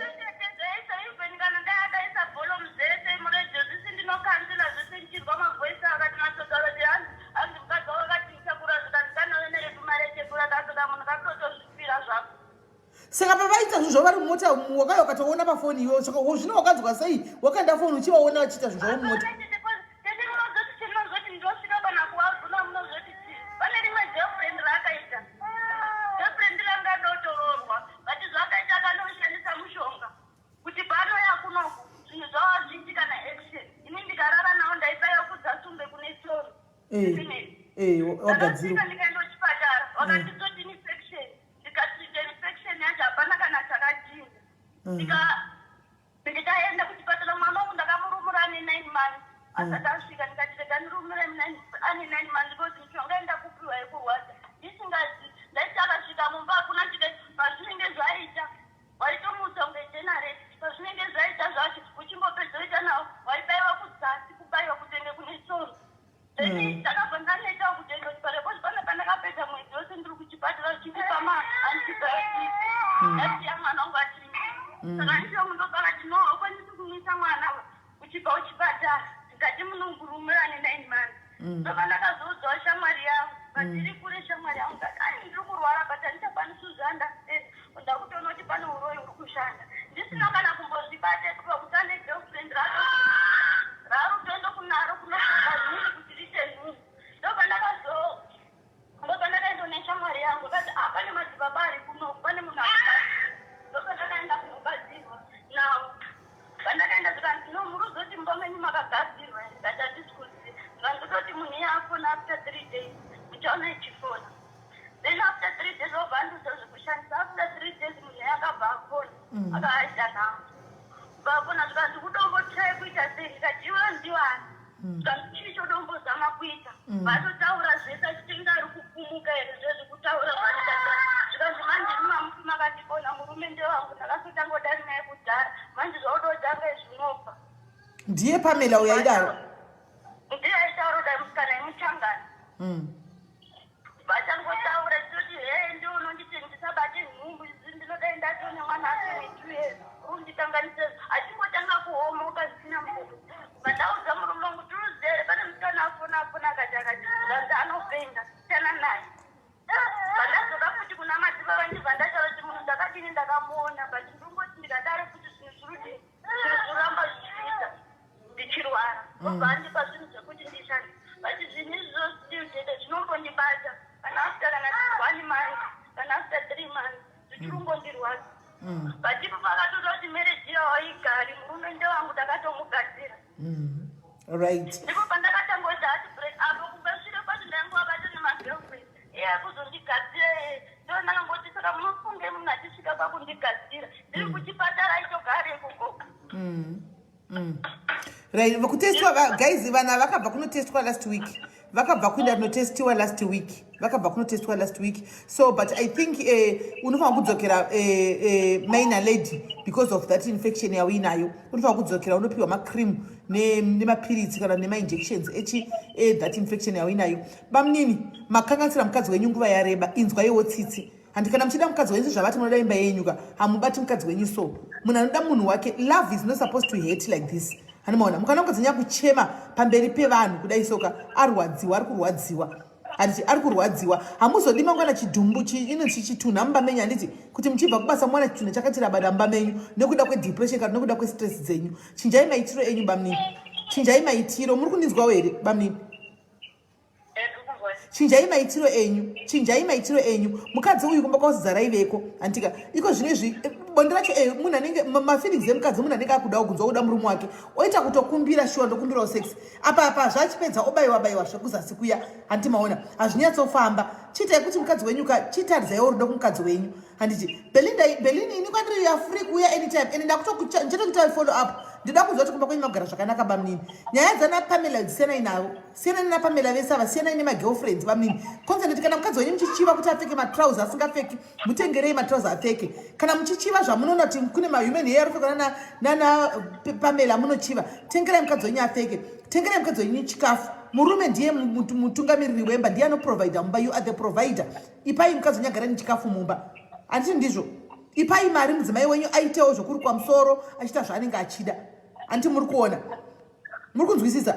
Saka pavaita zvinhu zvavo vari mumota wakauya ukatoona pafoni iwe saka zvino wakanzwa sei wakaenda foni uchivaona vachiita zvinhu zvavo mumota. Eh, eh, wagadzirwa. Ndikaenda kuchipatara vakanditoti infection, ndikatreata infection yacho, hapana kana chakachinja. Ndikaenda kuchipatara, mwana wangu ndakamurumura ane 9 months asati asvika. Ndikati rega ndirumure ane 9 months because mishonga yendakupiwa yekurwadza ndisingazi. Ndaiti akasvika mumba hakuna chike pazvinenge zvaita, waitomutsa kunge generator. Pazvinenge zvaita zvacho, uchingopedza oita nawo, waibaiwa kuzasi, kubaiwa kutenge kune tsoro. Then ndakabva ndanetawo kutoenda kuchipatara because pane pandakapedza mwedzi wose ndiri kuchipatara uchindipa maantibiotic. Ndasiya mwana wangu achiri, saka ndichongu ndopakati, "No, haukwanisi kumwisa mwana uchibva kuchipatara." Ndikati munongurumira ane 9 months. Ndobva ndakazoudzawo shamwari yangu patiri kure, shamwari yangu, ndati, "Ai, ndiri kurwara but handichakwanisi kuzviunderstand. Ndakutoona kuti pane uroyi uri kushanda." Ndisina kana kumbozvibata pakuti ane girlfriend rato rarutoenda kunaro kunofunga nhumbu kuti riite nhumbu. Ndobva ndakazo ndobva ndakaenda neshamwari yangu, kati, "Ah, pane madzibaba ari kuno, pane munhu anobatsira." Ndobva ndakaenda kunobatsirwa nawo. Pandakaenda zvikanzi, "No, muri kuzoti mumba menyu makagadzirwa here?" Ndikati, "Handisi kuziva." Zvikanzi, "Kutoti munhu iye afona after 3 days, muchaona ichifona." Then after 3 days wabva andiudza zvekushandisa. After 3 days munhu iye akabva afona, akaaita nhango vafona. Zvikanzi, "Kudombotirai kuita sei?" Ndikati, "Iwe ndiwani?" Zvikanzi, "Chii chodombozama kuita?" Vatotaura zvese achitenga ari kupfumuka here zvezvekutaura zvanoita. Zvikanzi, "Manje imamufi makandibona, murume ndewangu, ndakasotangodari naye kudhara, manje zvaudotanga izvinobva." Ndiye Pamela uyo aidaro? Ndiye aitaura kudai, musikana yemuchangana. Vachangotaura toti, "He, ndi unonditi ndisabate nhumbu, ndinodai ndatone mwana ane 2 years, undikanganise." Achingotanga kuomoka zvisina musoro. Vandaudza murume wangu, "Tiruzere, pane musikana afona afona akati akati." Zvanzi, "Anopenga, siyana naye." Vandadzoka futi kuna madzibaba, ndibva ndataura kuti munhu ndakadini, ndakamuona, but ndingoti ndikadaro futi zvinhu zvirudi zvinhu zvoramba zvichiita, ndichirwara. Obva andipa zvinhu zvekuti ndishande, but zvinhu izvozvo still chete zvinombondibata kana after kana one month, kana after 3 months zvichirungondirwadza. But ipo pakatoda kuti marriage iyawo haigari, murume ndewangu, ndakatomugadzira. Ndipo pandakatangoita heartbreak apo. Kumashure kwacho ndaingova nemagirlfriend, iye akuzondigadzira ndo ndakangoti, saka munofunge munhu achisvika pakundigadzira ndiri kuchipatara, aitogare ikoko? Right, kutestiwa guys, vana vakabva kunotestwa last week, vakabva kuenda kunotestiwa last week, vakabva kunotestiwa last week. So but I think unofanira kudzokera, minor lady, because of that infection yauinayo. Unofanira kudzokera unopiwa macream nemapiritsi kana nemainjections echi that infection yauinayo. Bamunini, makanganisira mukadzi wenyu nguva yareba. Inzwaiwo tsitsi. Handi kana muchida mukadzi wenyu zvavati munoda imba yenyuka, hamubati mukadzi wenyu. So munhu anoda munhu wake, love is not supposed to hate like this. Handimaona mukana mukadzi wenyu akuchema pamberi pevanhu kudai, soka arwadziwa, ari kurwadziwa, handiti? Ari kurwadziwa. Hamuzodi mangwana chidhumbu inonzi chitunha mumba menyu, handiti? Kuti muchibva kubasa muwana chitunha chakati rabada mumba menyu nekuda kwedepression kana nekuda kwestress dzenyu. Chinjai maitiro enyu, bamunini, chinjai maitiro. Muri kundinzwawo here, bamunini? Chinjai maitiro enyu, chinjai maitiro enyu. Mukadzi uyu kumba kwauzizarai veko, handika? Iko zvino izvi bonde racho, munhu anenge mafeelings emukadzi, munhu anenge akudawo kunzwa kuda murume wake, oita kutokumbira, "Shuwa, ndokumbirawo sex." Apa apa zvachipedza obayiwa bayiwa zvekuzasi kuya, handiti? Maona hazvinyatsofamba. Chiitai kuti mukadzi wenyu ka, chitaridzaiwo rudo kumukadzi wenyu, handiti? Belinda, Belini, ini kwandiri you are free kuuya anytime, ende ndakutokuita follow up. Ndinoda kunzwa kuti kumba kwenyu magara zvakanaka. Bamunini, nyaya dzana Pamela dzisiyanai navo, siyanai naPamela vese ava, siyanai nemagirlfriends. Bamunini, concentrate. Kana mukadzi wenyu muchichiva kuti apfeke matrauser asingapfeki, mutengerei matrauser apfeke. Kana muchichiva zvamunoona kuti kune mahuman hair aripfekwa nana Pamela, munochiva, tengerai mukadzi wenyu apfeke. Tengerai mukadzi wenyu chikafu. Murume ndiye mutungamiriri wemba, ndiye anoprovida mumba. You are the provider. Ipai mukadzi wenyu agara nechikafu mumba, handiti? Ndizvo. Ipai mari mudzimai wenyu aitewo zvokurukwa musoro, achiita zvaanenge achida, handiti? Muri kuona, muri kunzwisisa?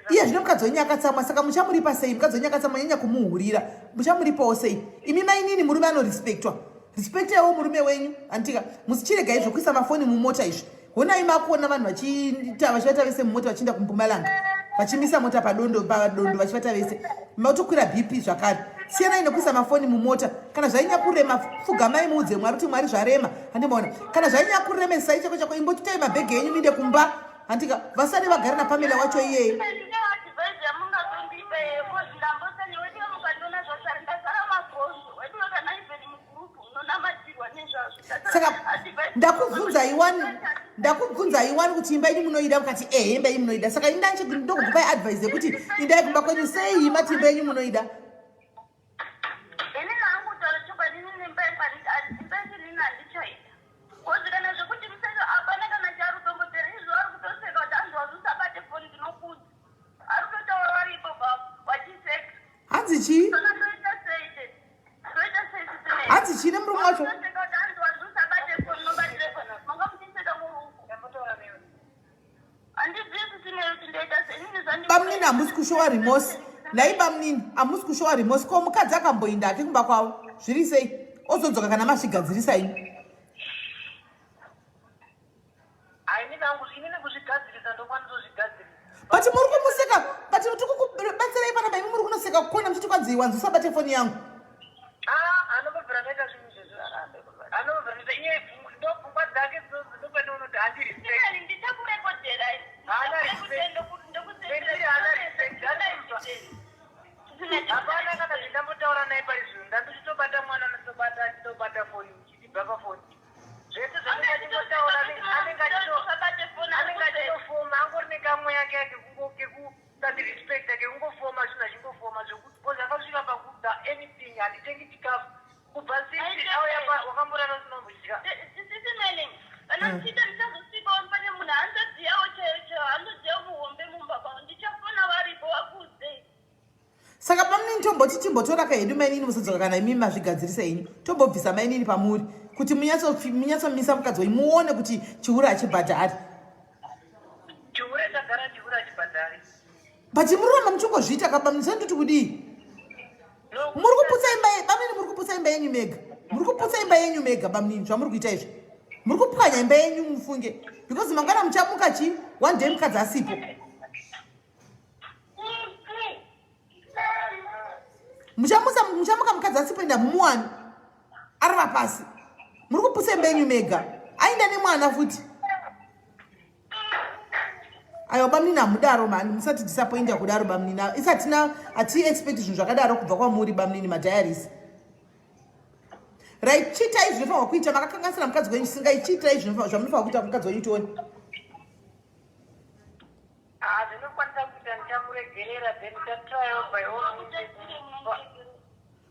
Iye zvino mukadzi wenyu akatsamwa, saka muchamuripa sei? Mukadzi wenyu akatsamwa, nyanya kumuhurira, muchamuripawo sei? Imi mainini, murume anorespectwa, respectaiwo murume wenyu, handitika? Musichiregai zvokuisa mafoni mumota izvi. Honai makuona vanhu vachiita vachivata vese mumota, vachienda kuMpumalanga, vachimisa mota padondo padondo, vachivata vese, matokwira BP zvakare. Siyanai nekuisa mafoni mumota. Kana zvainya kurema, pfugamai muudze Mwari kuti, "Mwari, zvarema." Handimaona kana zvainya kuremesai chako chako, imbotutai mabhegi enyu minde kumba, handika? Vasare vagara naPamela wacho iyeye. Advice. Saka ndakubvunzai wani, ndakubvunzai wani kuti imba yenyu munoida, mukati ehe imba yenyu munoida. Saka ini ndokukupai advice yekuti indai kumba kwenyu sei mati imba yenyu munoida. Ini hangu taura chokwadi, inini imba yangu imba yacho inini handichaida. Kozi kana zvekuti museka hapana kana chaari kutombotera izvo ari kutoseka kuti anzi wazusabate foni ndinokudza. Ari kutotaura vari ipo papo vachiseka. Hanzi chii? Saka ndoita sei tete? Ndoita sei tete? Hanzi chii nemurume wacho? Kutoseka kuti anzi wazusabate foni unobatire foni. Manga muchiseka muri uko. Ndambotaura newe. Handizivi kuti nei kuti ndoita sei. Inini zvandi Bamunini hamusi kushowa remorse. Nhai bamunini hamusi kushowa remorse. Ko mukadzi akamboinda hake kumba kwavo zviri sei? Ozodzoka kana mazvigadzirisa imi. Haini hangu inini kuzvigadzirisa ndokwanisa kuzvigadzirisa. But muri kumuseka, but tiri kukubatsirai panapa imi muri kunoseka kukona muchiti kwanzi wanzi usabate foni yangu. Ah, anobvira ndaita zvinhu izvozvo. Anobvira ndaita iye ndo pfungwa dzake dzodzo ndopandinoona kuti handi respect. Ndani ndichakurekodherai. Haana respect. Ndokutendera. Haana respect. Hapana kana zvindambotaura naye pari zvino. Ndandichitobata mwana anotobata achitobata foni ndichibva pafoni. Zvese zvanenge achitotaura anenge anenge achitofoma angori nekamweya kake kekusatirespecta kekungofoma zvinhu achingofoma zvekuti because akasvika pakuda anything handitengi chikafu kubva since auya wakamborara usina kumbodya. Sisi Melling, kana ndichiita ndichazosvikawo pane munhu hanzvadzi yawo chaiyo chaiyo hanzvadzi yawo muhombe mumba kwavo ndichafona varipo vakuudzei. Saka bamunini tomboti timbotoraka hedu mainini musadzoka kana imi mazvigadzirisa henyu. Tombobvisa mainini pamuri kuti munyatsomisa mukadzi wenyu muone kuti chihure hachibhadhari. Chihure chagara chihure hachibhadhari. But muroramba muchingozviita ka bamunini sandoti kudii? No, Muri kuputsa imba bamunini, muri kuputsa imba yenyu mega. Muri kuputsa imba yenyu mega bamunini zvamuri kuita izvi. Muri kupwanya imba yenyu mufunge because mangwana muchamuka chi one day mukadzi asipo. Muchamusa muchamuka mukadzi asipo enda mumuwani arova pasi. Muri kuputsa imba yenyu mega. Aenda nemwana futi. Aiwa bamunini hamudaro mani, musati disappointa kudaro bamunini. Isatina hati expect zvinhu zvakadaro kubva kwamuri bamunini madiaries. Right, chiitai zvinofanirwa kuita makakanganisira mukadzi wenyu singai chiitai zvamunofanirwa kuita kumukadzi wenyu tione. Ah, zvinokwanisa kuita ndichamuregerera then ndichatryawo by all means.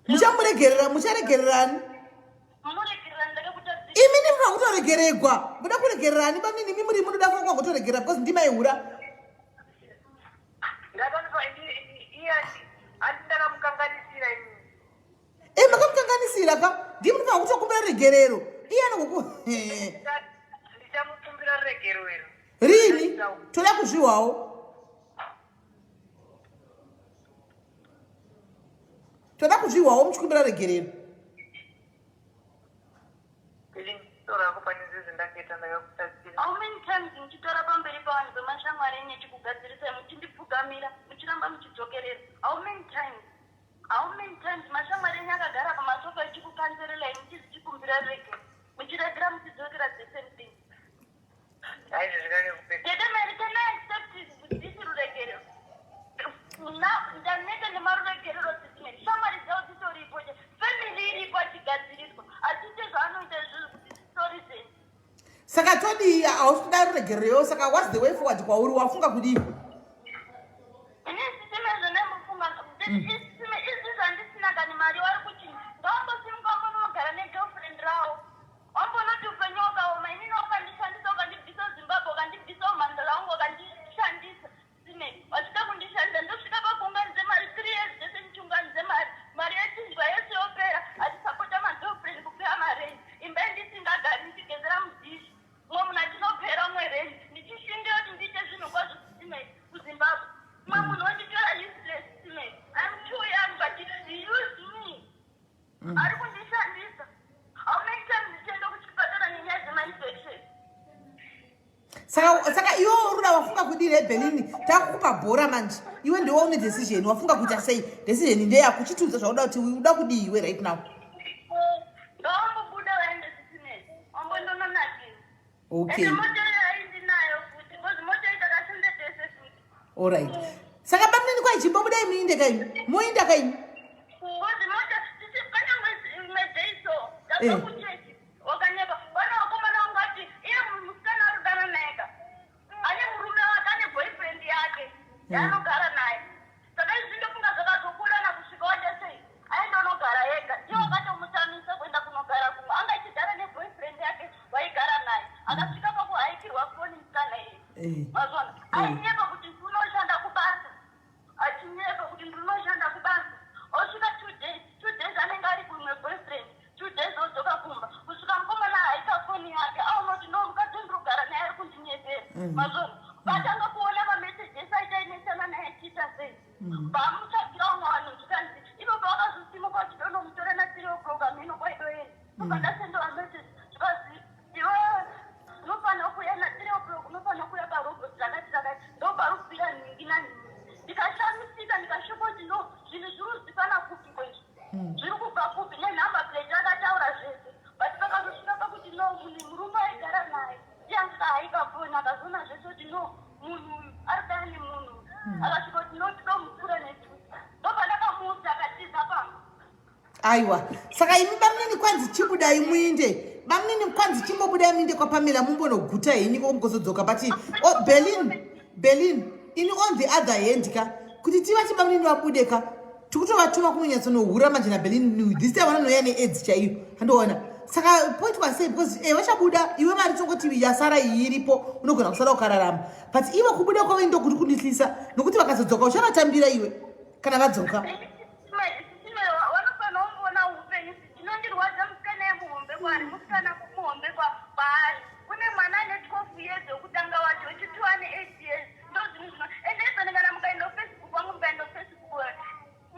Muchamuregerera, mucharegererani? Muregerera ndakakutadzira. Imi ndinofanira kutoregeregwa. Muda kuregererani bamunini imi muri munoda kufanira kutoregerera because ndimaihura. Ndakanofa iye ati ndakamukanganisira inini. Eh, makamukanganisira ka ndimi munofanira kutokumbira regerero. Iye anokuku Ndichamukumbira regerero. Rini toda kuzvihwawo. Toda kuzvihwawo muchikumbira regerero. How many times muchitora pamberi pavanhu vemashamwari enyu echikugadzirisai muchindipfugamira muchiramba muchidzokerera? How many times? How many times mashamwari enyu akagara pamasofa echikukanzerelai muchizichikumbira regero muchiregera muchidzokera the same thing? Tete Mary, can I accept this ruregerero? Now, ndaneta nemaruregerero Sisi Mary. Shamwari dzavo dzitoripo, family iripo achigadziriswa. Achiite zvaanoita izvozvo kuti story zenyu. Saka todii hausi kuda ruregerero saka what's the way forward kwauri wafunga kudii? Ini Sisi Mary zvandambofunga, Sisi Mary, izvizvi handisina kani mari wari kuti ngawambosimuka wambonogara negirlfriend rawo. Wambonoti upenyu wakaoma inini wakandishandisa ukandibvisa Zimbabwe ukandibvisa umhandara wangu wakandishandisa Sime vachida kundishandisa ndosvika pakuunganidze mari 3 years dzese ndichiunganidze mari mari yechinjwa yese yopera achisapota magirlfriend kupeya marent imba yandisingagari ndichigezera mudhishi mumwe munhu achinopera umwe rent ndichishingira kuti ndiite zvinhu kwazvo Sime kuZimbabwe mumwe munhu wanditora useless Sime I'm too young but he used me ari kundishandisa. How many times ndichienda kuchipatara nenyaya dzemainfection? Saka iwe uruda wafunga kudii rebelini takukupa bhora manje iwe ndiwe une decision wafunga kuita sei decision ndeyako chitiudza zvauda kuti uda kudii iwe right now. Ngawambobuda vaende Sisi wambondononakira. Okay. Ende mota iyo aindinayo futi because mota iyi takashanda tese futi. Alright. Saka bamunini kwaichimbobudai muinde kaimi moinda kaimi. Because mota sisi kanyangwe imwe day so ndabva kuchechi wakanyepa Yaanogara naye. Saka izvi ndofunga zvakazokurana kusvika waita sei? Aenda unogara ega. Ndiye wakatomutamisa kuenda kunogara kumwe. Anga achigara neboyfriend yake vaigara naye. Akasvika pakuhaikirwa foni musikana iye. Eh. Mazvona. Ainyepa kuti unoshanda kubasa. Achinyepa kuti ndinoshanda kubasa. Osvika 2 days, 2 days anenge ari kumwe boyfriend. 2 days odzoka kumba. Kusvika mukomana haika foni yake. Aona kuti no, mukadzi ndinogara naye ari kundinyepera. Mazvona. Vatanga kuona mamessages aitainesana naye achiita sei. Vamutsvagira vamwe vanhu, zvikanzi ivo pavakazosimuka vachidonomutora na3 o'clock, amhino kwaidoenda. Ndobva ndasendewa message, zvikanzi iwe unofanira kuuya na3 o'clock, unofanira kuuya parobot rakati rakati, ndoparikubira nhingi nanhingi. Ndikashamisika, ndikashuka kuti no, zvinhu zviri kuzikana kupi kwezvi, zviri kubva kupi, nenumber plate akataura zvese. But pakazosvika pakuti no, munhu murume aigara naye ndiye anga foni, akazoona zvese kuti no, munhu uyu ari kudana nemunhu uyu. Akasvika kuti no, tidomupfura netuta. Ndobva ndakamuudza, akatiza pamba. Aiwa, saka imi bamunini, kwanzi chibudai muinde. Bamunini, kwanzi chimbobudai muinde kwaPamela, mumbonoguta henyu komugozodzoka. But oh, Berlin, Berlin, ini on the other hand ka, kuti tivati bamunini vabude ka, tikutovatuma kunonyatsonohura manje naBerlin. This time vanonouya neAIDS chaiyo, handiona. Saka poitwa sei? Because vachabuda, iwe mari tongoti yasara iyi iripo, unogona kusara ukararama. But ivo kubuda kwavo ndokuti kundihlisa, nokuti vakazodzoka uchavatambira iwe kana vadzoka. Vanofanira kumboona upenyu. Chinondirwadza, musikana yemuhombe kwaari, musikana muhombe kwaari, kune mwana ane 12 years wekutanga wacho, wechitwo ane 8 years. Ndo zvinhu zvino ende even kana mukaenda kuFacebook wangu, mukaenda kuFacebook,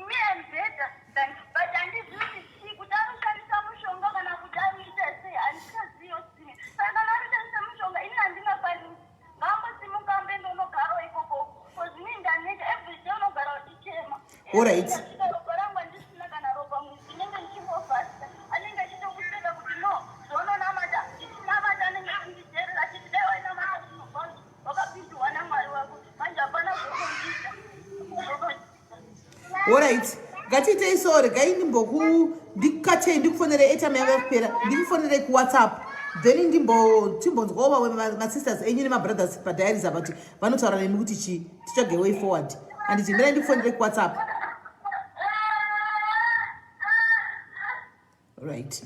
me am better than, but handizivi kuti chii, kuti anoshandisa mushonga kana kuti anoita sei, handichaziyo sini. Saka kana anoshandisa mushonga, ini handingafanisi. Ngambosimuka amboenda unogarawo ikoko, because ini ndaneta. Everyday unogara uchichema. Ropa rangu handisina kana ropa mwedzi, ndinenge ndichingofasta. Anenge achitokuseka kuti no, zvaunonamata, ndichinamata anenge achinditerera achiti dai wainamata zvinobva wakapindurwa naMwari wako. Manje hapana zvokundiita. Alright, ngatiitei so. Regai ndimboku ndikukatei, ndikufonerei airtime yava kupera, ndikufonerei kuWhatsApp, then timbonzwawo vamwe masisters enyu nemabrothers padiaries apa kuti vanotaura nemi kuti chii, titsvage way forward. Handiti? Mirai ndikufonerei kuWhatsApp. Right,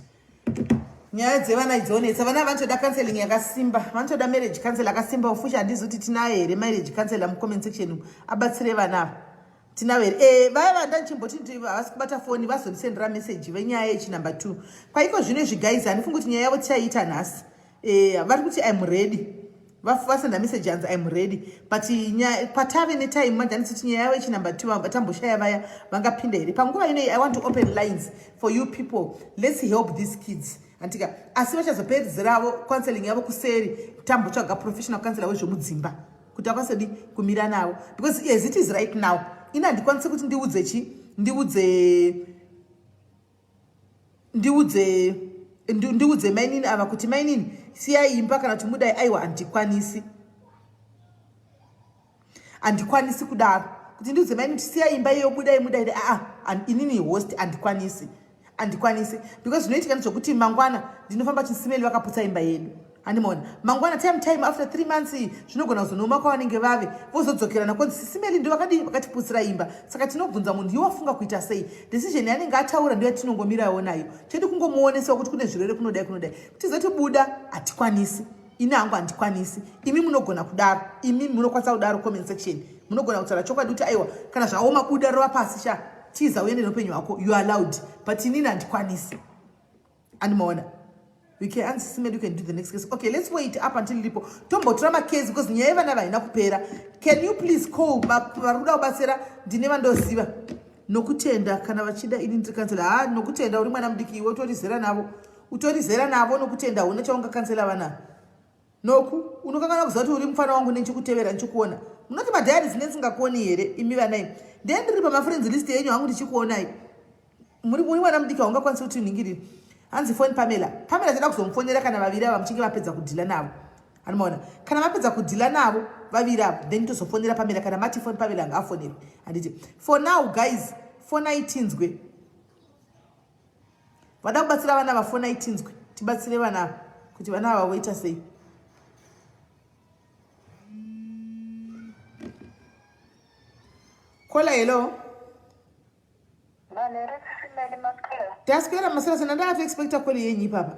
nyaya dzevana idzonetsa. Vana vanotoda counseling yakasimba, vanotoda marriage counsel akasimba. Ufushi handizi kuti tinayo here marriage counsel mucomment section umu abatsire vana ava? Tinavo here? Vaya vanda ndichimboti havasi kubata foni, vazondisendera message venyaya yechinumber 2 kwaiko zvino izvi. Guys, handifungi kuti nyaya yavo tichaiita nhasi. Vari kuti I'm ready, vasenda message hanzi I'm ready, but patave netime manje, handisi kuti nyaya yavo yechinumber 2 tamboshaya vaya vangapinda here panguva inoyi. I want to open lines for you people. Let's help these kids, handika? Asi vachazopedzeravo counseling yavo kuseri, tambotsvaga professional counselor wezvemudzimba kuti akwanise di kumira navo, because as it is right now, ini handikwanisi kuti ndiudze chi ndiudze mainini ava kuti mainini siyai imba kana kuti mudai. Aiwa, handikwanisi, handikwanisi kudaro kuti ndiudze mainini kuti siyai imba iyo, budai, mudai. Aa, inini host handikwanisi, handikwanisi, because zvinoitika ndezvokuti mangwana ndinofamba chisimeli vakaputsa imba yedu, handimaona? Mangwana time after 3 months zvinogona kuzonoma kwavanenge vave vozodzokerana, konzi sisimeli ndo vakadii, vakatiputsira imba. Saka tinobvunza munhu, iwe wafunga kuita sei? Decision yaanenge ataura ndo yatinongomirawo nayo. Chedu kungomuonesawo kuti kune zvirwere, kunodai, kunodai. Tizoti buda, hatikwanisi. Ini hangu handikwanisi. Imi munogona kudaro, imi munokwanisa kudaro. Comment section munogona kutaura chokwadi kuti aiwa, kana zvaoma, buda, rova pasi sha, tiza uende neupenyu hwako. You are allowed, but inini handikwanisi, andimaona? We can answer, you can do the next case. Okay, let's wait up until iripo, tombotora macase, because nyaya yevana vaina kupera. Can you please call vari kuda kubatsira? Ndine vandoziva nokutenda kana vachida. Ini ndiri counsellor. Ha, nokutenda uri mwana mudiki iwe, utori zera navo, utori zera navo. Nokutenda huna chaungakansela vana. Noku unokanganwa kuziva kuti uri mufana wangu, nenchikutevera, nchikuona. Munoti madiaries nendisingakoni here imi vanai? Ndee ndiri pamafriends list yenyu hangu, ndichikuonai. Muri mwana mudiki, haungakwanisi kuti unhingirire. Hanzi phone Pamela. Pamela toda kuzomufonera kana vaviri ava muchinge vapedza kudhila navo, anomaona? Kana vapedza kudhila navo vaviri ava, then tozofonera Pamela. Kana mati phone Pamela, ngaafonerwe, handiti? For now guys, fonai tinzwe. Vada kubatsira vana, vafonai tinzwe, tibatsire vana ava kuti vana ava voita sei. Caller, hello. Manheru, Simeli, maswera? Taswera masera sena. Ndakatoexpecta call yenyu ipapa.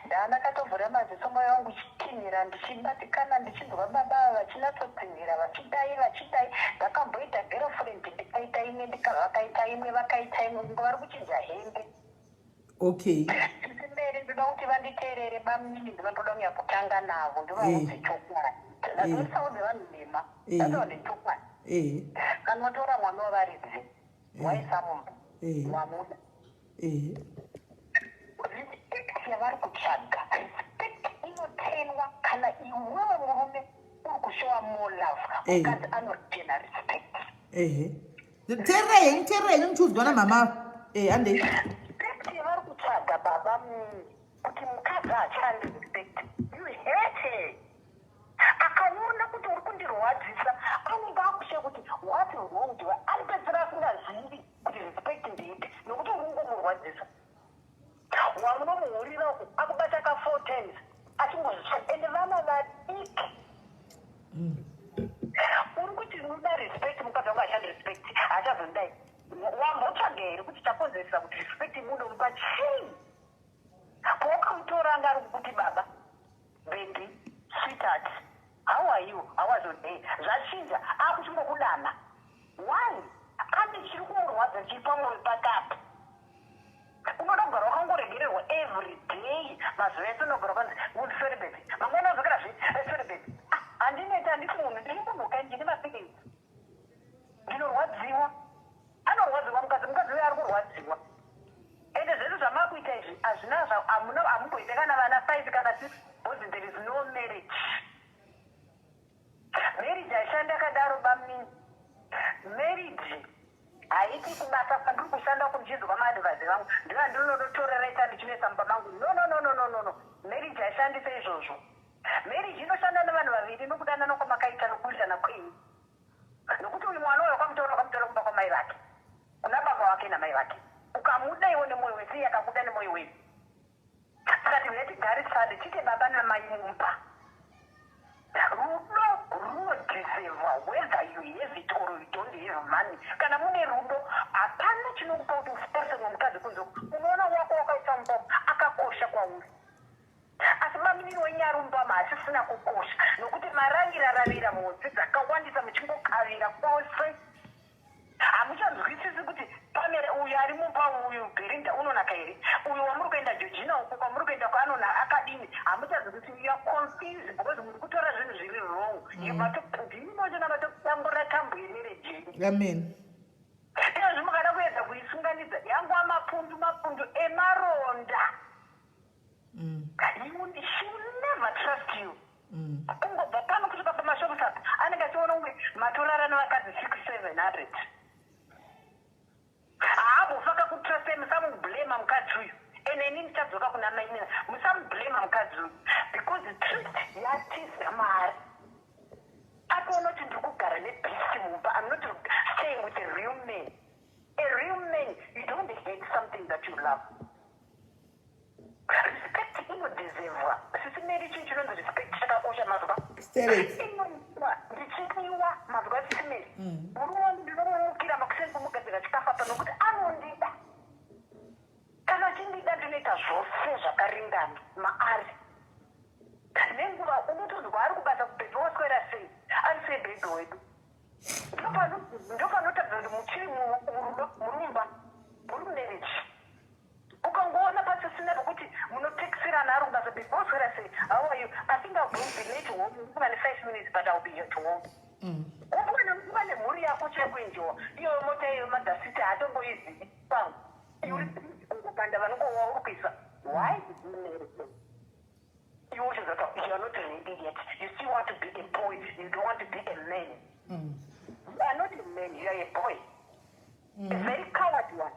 Ndandakatovhura maziso, mwoyo wangu uchitinhira, ndichibatikana, ndichinzwa baba vachinatsotinhira, vachidai, vachidai. Ndakamboita girlfriend, ndikaita imwe, vakaita imwe, vakaita imwe, kunge vari kuchinja hembe. Mberi ndoda kuti vanditeerere bamnini, ndinotoda kunyakutanga navo, ndivaudze chokwadi. Ndazvisaudze vanhu nhema, ndataura nechokwadi. Kana watora mwana wavaridzi, waisa mumba, wamuda, respect yavari kutsvaga, respect inotenwa kana iwewe murume uri kushowa more love. Mukadzi anotena respect. Ehe, teererai henyu, teererai henyu muchiudzwa namama. Handei. Respect yavari kutsvaga baba kuti mukadzi haachandi respect, you hate her. Akaona kuti uri kundirwadzisa, anenge akushe kuti what wrong do I, anopedzisira asingazivi kuti respect ndeipi, nokuti uri kungomurwadzisa. Wamunomuhurira uku, akubata ka four times, achingozvitsvaga, ende vana vadiki. Uri kuti unoda respect, mukadzi wangu hachandi respect, haachazondidai. Wambotsvaga here kuti chakonzeresa kuti respect ibude mupa chii? Pawakamutora anga ari kukuti baba, baby, sweetheart, how are you, how was your day? Zvachinja, akuchingokudana. Why? Ane chiri kumurwadza chiri pamwoyo pakapi. Unoda kugara wakangoregererwa every day, mazuva ese unogara wakanzi, "Sorry baby," mangwana wadzokera zve, "Sorry baby." Ah, handineti, handisi munhu, ndiri munhu kai, ndine mafeelings, ndinorwadziwa. Anorwadziwa mukadzi, mukadzi uyo ari kurwadziwa. Ende zvese zvamakuita izvi hazvina, hamumboite kana vana five kana six, because there is no marriage. Marriage haishandi akadaro bamini. Marriage haiti kubasa kwandiri kushanda kundichizwa maadvice vangu ndivo andinonotoreraita ndichinoisa mumba mangu. No, no, no, no, no, no, no. Marriage haishandise izvozvo. Marriage inoshanda nevanhu vaviri nokudanana kwamakaita, nokuwirirana kwenyu, nokuti uyu mwana uyu wakamutora, wakamutora kumba kwamai vake, kuna baba vake namai vake. Ukamuda iwo nemwoyo wese, iye akakuda nemwoyo wese. Saka tinge tigarisane, tite baba namai mumba. Rudo runodeserva whether you have it or you don't have money. Kana mune rudo, hapana chinokupa kuti ufarise mumukadzi kunze. Unoona wako wakaisa mumba akakosha kwauri, asi maminiro wenyarumbama hasisina kukosha, nokuti maravira mhodzi dzakawandisa, muchingokavira kwose. Hamuchanzwisisi kuti pamere uyu ari mumba uyu, Bherinda unonaka here, uyu wamuri kuenda Georgina uko kwamuri kuenda kwaanona akadini. Hamuchazwisisi. You are confused because muri kutora zvinhu zviri wrong. Ndimi machona matodambura tambo yemarriage yenyu. Amen. Izvozvi mukada kuedza kuisunganidza, yangova mapundu mapundu emaronda. She will never trust you. Kungobva pano kusvika pamashops apa, anenge achiona kunge matorara nevakadzi 6 700. Haambofaka kutrustai. Musamublema mukadzi uyu. Ende ini ndichadzoka kuna mainina. Musamublema mukadzi uyu because trust yatiza mari. Atoona kuti ndiri kugara nebeast mumba. I'm not staying with a real man. A real man, you don't hate something that you love. Respect inodeservwa, sisimeri. Chinhu chinonzi respect chakakosha mazuva. Sterek. Inoitwa ndichidiwa mazuva, sisimeri. Murume wangu ndinomumukira makuseni kumugadzira chikafu apa nokuti anondida. Kana achindida, ndinoita zvose zvakaringana maari. Nenguva unotonzwa ari kubasa, "Baby, waswera sei?" "Ari sei, baby wedu?" Ndopanotaridza kuti muchiri murudo, muri mumba, muri mumarriage. Ukangoona pasisina pekuti munotekisirana, ari kubasa, "Baby, waswera sei? How are you? I think I'll be late home, kuva ne5 minutes, but I'll be at home." Kuva nemhuri yako chekuenjowa. Iyoyo mota iyoyo madhasiti haatomboizivi pangu. Kungopanda vanongowa uri kuisa. Why did you marry them? You uchizoka, you are not ready yet. You still want to be a boy. You don't want to be a man. You are not a man, you are a boy, a very coward one.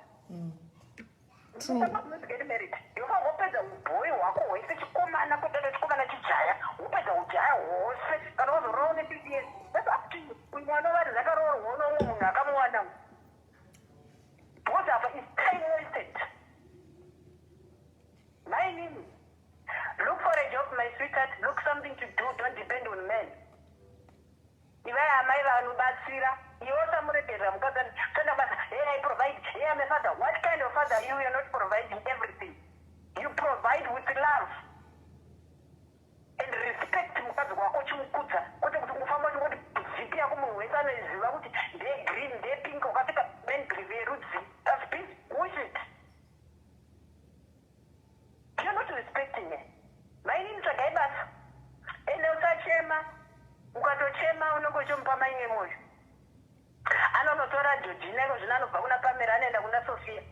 True. Not get married. Ndokangopedza ubhoyi hwako hwese, chikomana, kudada chikomana, chijaya, wopedza ujaya hwose. Kana wazoroora ne 50 years, that's up to you. Uyu mwana vari zvakaroorwa unomwe munhu akamuwana, because apa is time wasted. Mainini, look for a job, my sweetheart. Look something to do. Don't depend on men. Ivai amai vanobatsira iwe. Usamuregerera mukadzi ani toenda basa. Hey, I provide. Hey, I'm a father. What kind of father are you? You're not providing everything. You provide with love and respect. Mukadzi wako uchimukudza, kwete kuti ufamba uchingoti zipi yako munhu wese anoiziva kuti ndegreen, ndepink, wakapfeka manbrief yerudzi. That's bullshit. You're not respecting her. Mainini, tsvagai basa, ende usachema. Ukatochema unenge uchimupa maine mwoyo. Anonotora Georgina iko zvino, anobva kuna Pamela anoenda kuna Sophia.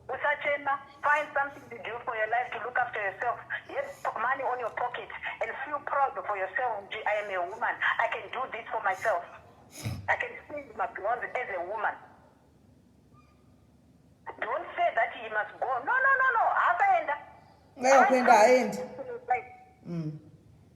Usachema. Find something to do for your life, to look after yourself. Get money on your pocket and feel proud for yourself kuti I am a woman, I can do this for myself, I can save my belongings as a woman. Don't say that he must go. No, no, no, no, hasaenda. Aiwa, kuenda haendi.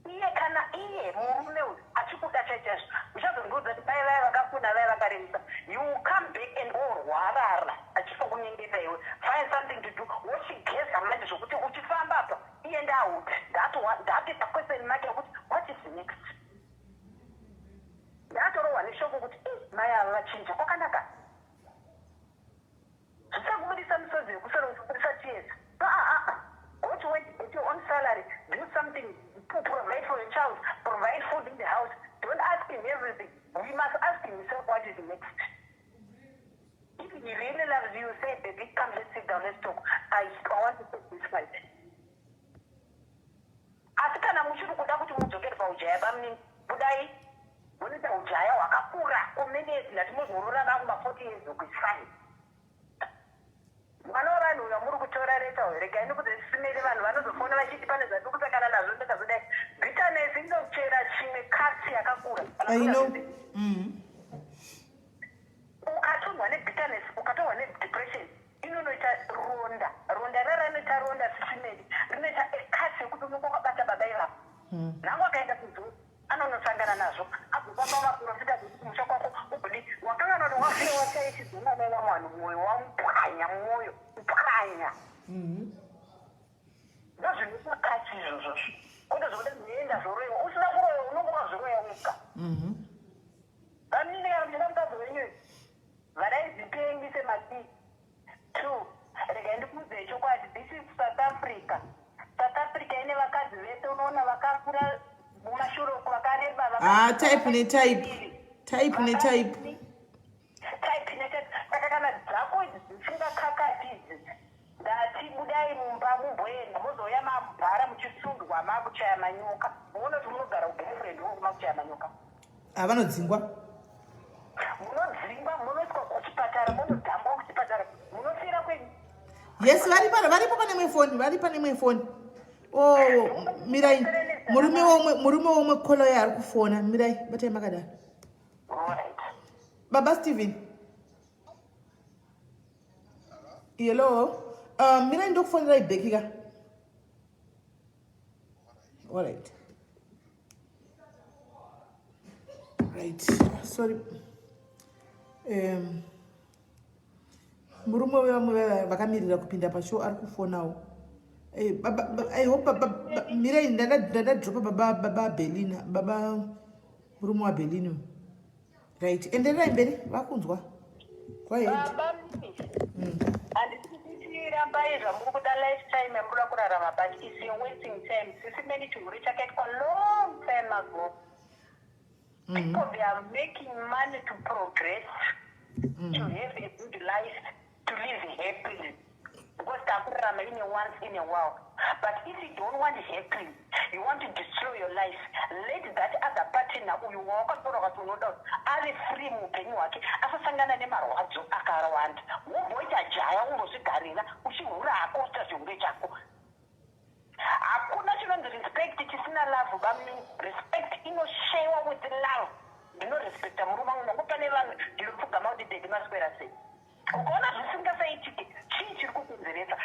Iye, kana iye murume uyu achikuda chaizvo, uchazondiudza kuti pai vaya vakafuna, vaya vakaremisa. You will come back and orwarara achifa kunyengeta iwe. Find something to do. Wochigeza manje zvokuti uchifamba apa iye ndauti ndatopa question mark yekuti what is next. Ndatorohwa neshoko kuti "Ih, mai ava vachinja kwakanaka." Zvisakubudisa misodzi yekusoro, uchibudisa tears. Ah, ah, ah. Go to work, get your own salary, do something to provide for your child, provide food in the house. Don't ask him everything. We must ask himself what is next. If he really loves you, say, "Baby, come, let's sit down, let's talk. I want to take this fight." Asi kana muchiri kuda kuti mudzokere paujaya, bamunini, budai, munoita ujaya hwakakura kumenezi. Ndati muzorora vangu ma40 years uku, is fine. Mwana wavanhu uyo muri kutora reta uyo, regai ndikudzisimeri. Vanhu vanozofona vachiti pane zvandiri kusangana nazvo, ndakazodai. Bitterness inochera chimwe katsi yakakura. I know. Ukatorwa nebitterness, ukatorwa nedepression, inonoita ronda. Ronda rara rinoita ronda sisimeri, rinoita ekatsi yekuti unenge wakabata baba ivavo. Nhango akaenda kuzo anonosangana nazvo, agofamba maprofita kuti kumusha kwako ugodi wakangana kuti wafira wachaichidzona nevamwe vanhu. Mwoyo wamupwanya, mwoyo upwanya. Ndozvinoita katsi izvozvozvo, kwete zvokuti ndinoenda zvoroyiwa. Usina kuroyiwa, unonge wazviroya wega. Vanini, kana muchida mukadzi wenyu, vadai zipengi semadii two. Regai ndikuudzei chokwadi, this is South Africa. South Africa ine vakadzi vese unoona vakakura mumashure uku, vakareba. Ah, type netype, type netype. Type netype. Saka kana dzako idzi dzisingakakati idzi, ndati budai mumba, mumboenda, mozouya mabhara muchisundwa, makuchaya manyoka. Muone kuti munogara kugirlfriend woko makuchaya manyoka. Havanodzingwa. Munodzingwa, munoiswa kuchipatara, munodhambwa kuchipatara, munofira kwenyu. Yes, vari pano, varipo pane imwe foni, vari pane imwe foni. O, mirai, murume womwe, murume womwe koloya ari kufona. Mirai, batai makadaro. Alright. Baba Steven, hello. Mirai, ndokufonerai back ka. Alright, right, sorry. Murume wevamwe vakamirira kupinda pashow ari kufonawo. Eh, I hope mirai, ndadropa baba Belina, baba murume waBelina. Right, endererai mberi, vakunzwa. Go ahead. Baba, handisi kuti rambai zvamuri kuda, lifetime yamuri kurarama, but is your wasting time. Sisimeni, chihure chakaitwa long time ago. People, they are making money to progress, to have a good life, to live happily, because takurarama in a once in a while. But if you don't want happily, you want to destroy your life, let that other partner uyu wawakatora kuti unoda kuti ave free muupenyu hwake, asasangana nemarwadzo akawanda. Womboita jaya, umbozvigarira uchihura hako, uchiita zvihure chako. Hakuna chinonzi respect chisina love, bami. Respect inoshewa with love. Ndinorespekta murume wangu nangu. Pane vanhu ndinopfugama kuti, "Daddy, maswera sei?" Ukaona zvisingasaitiki, chii chiri kukonzeresa?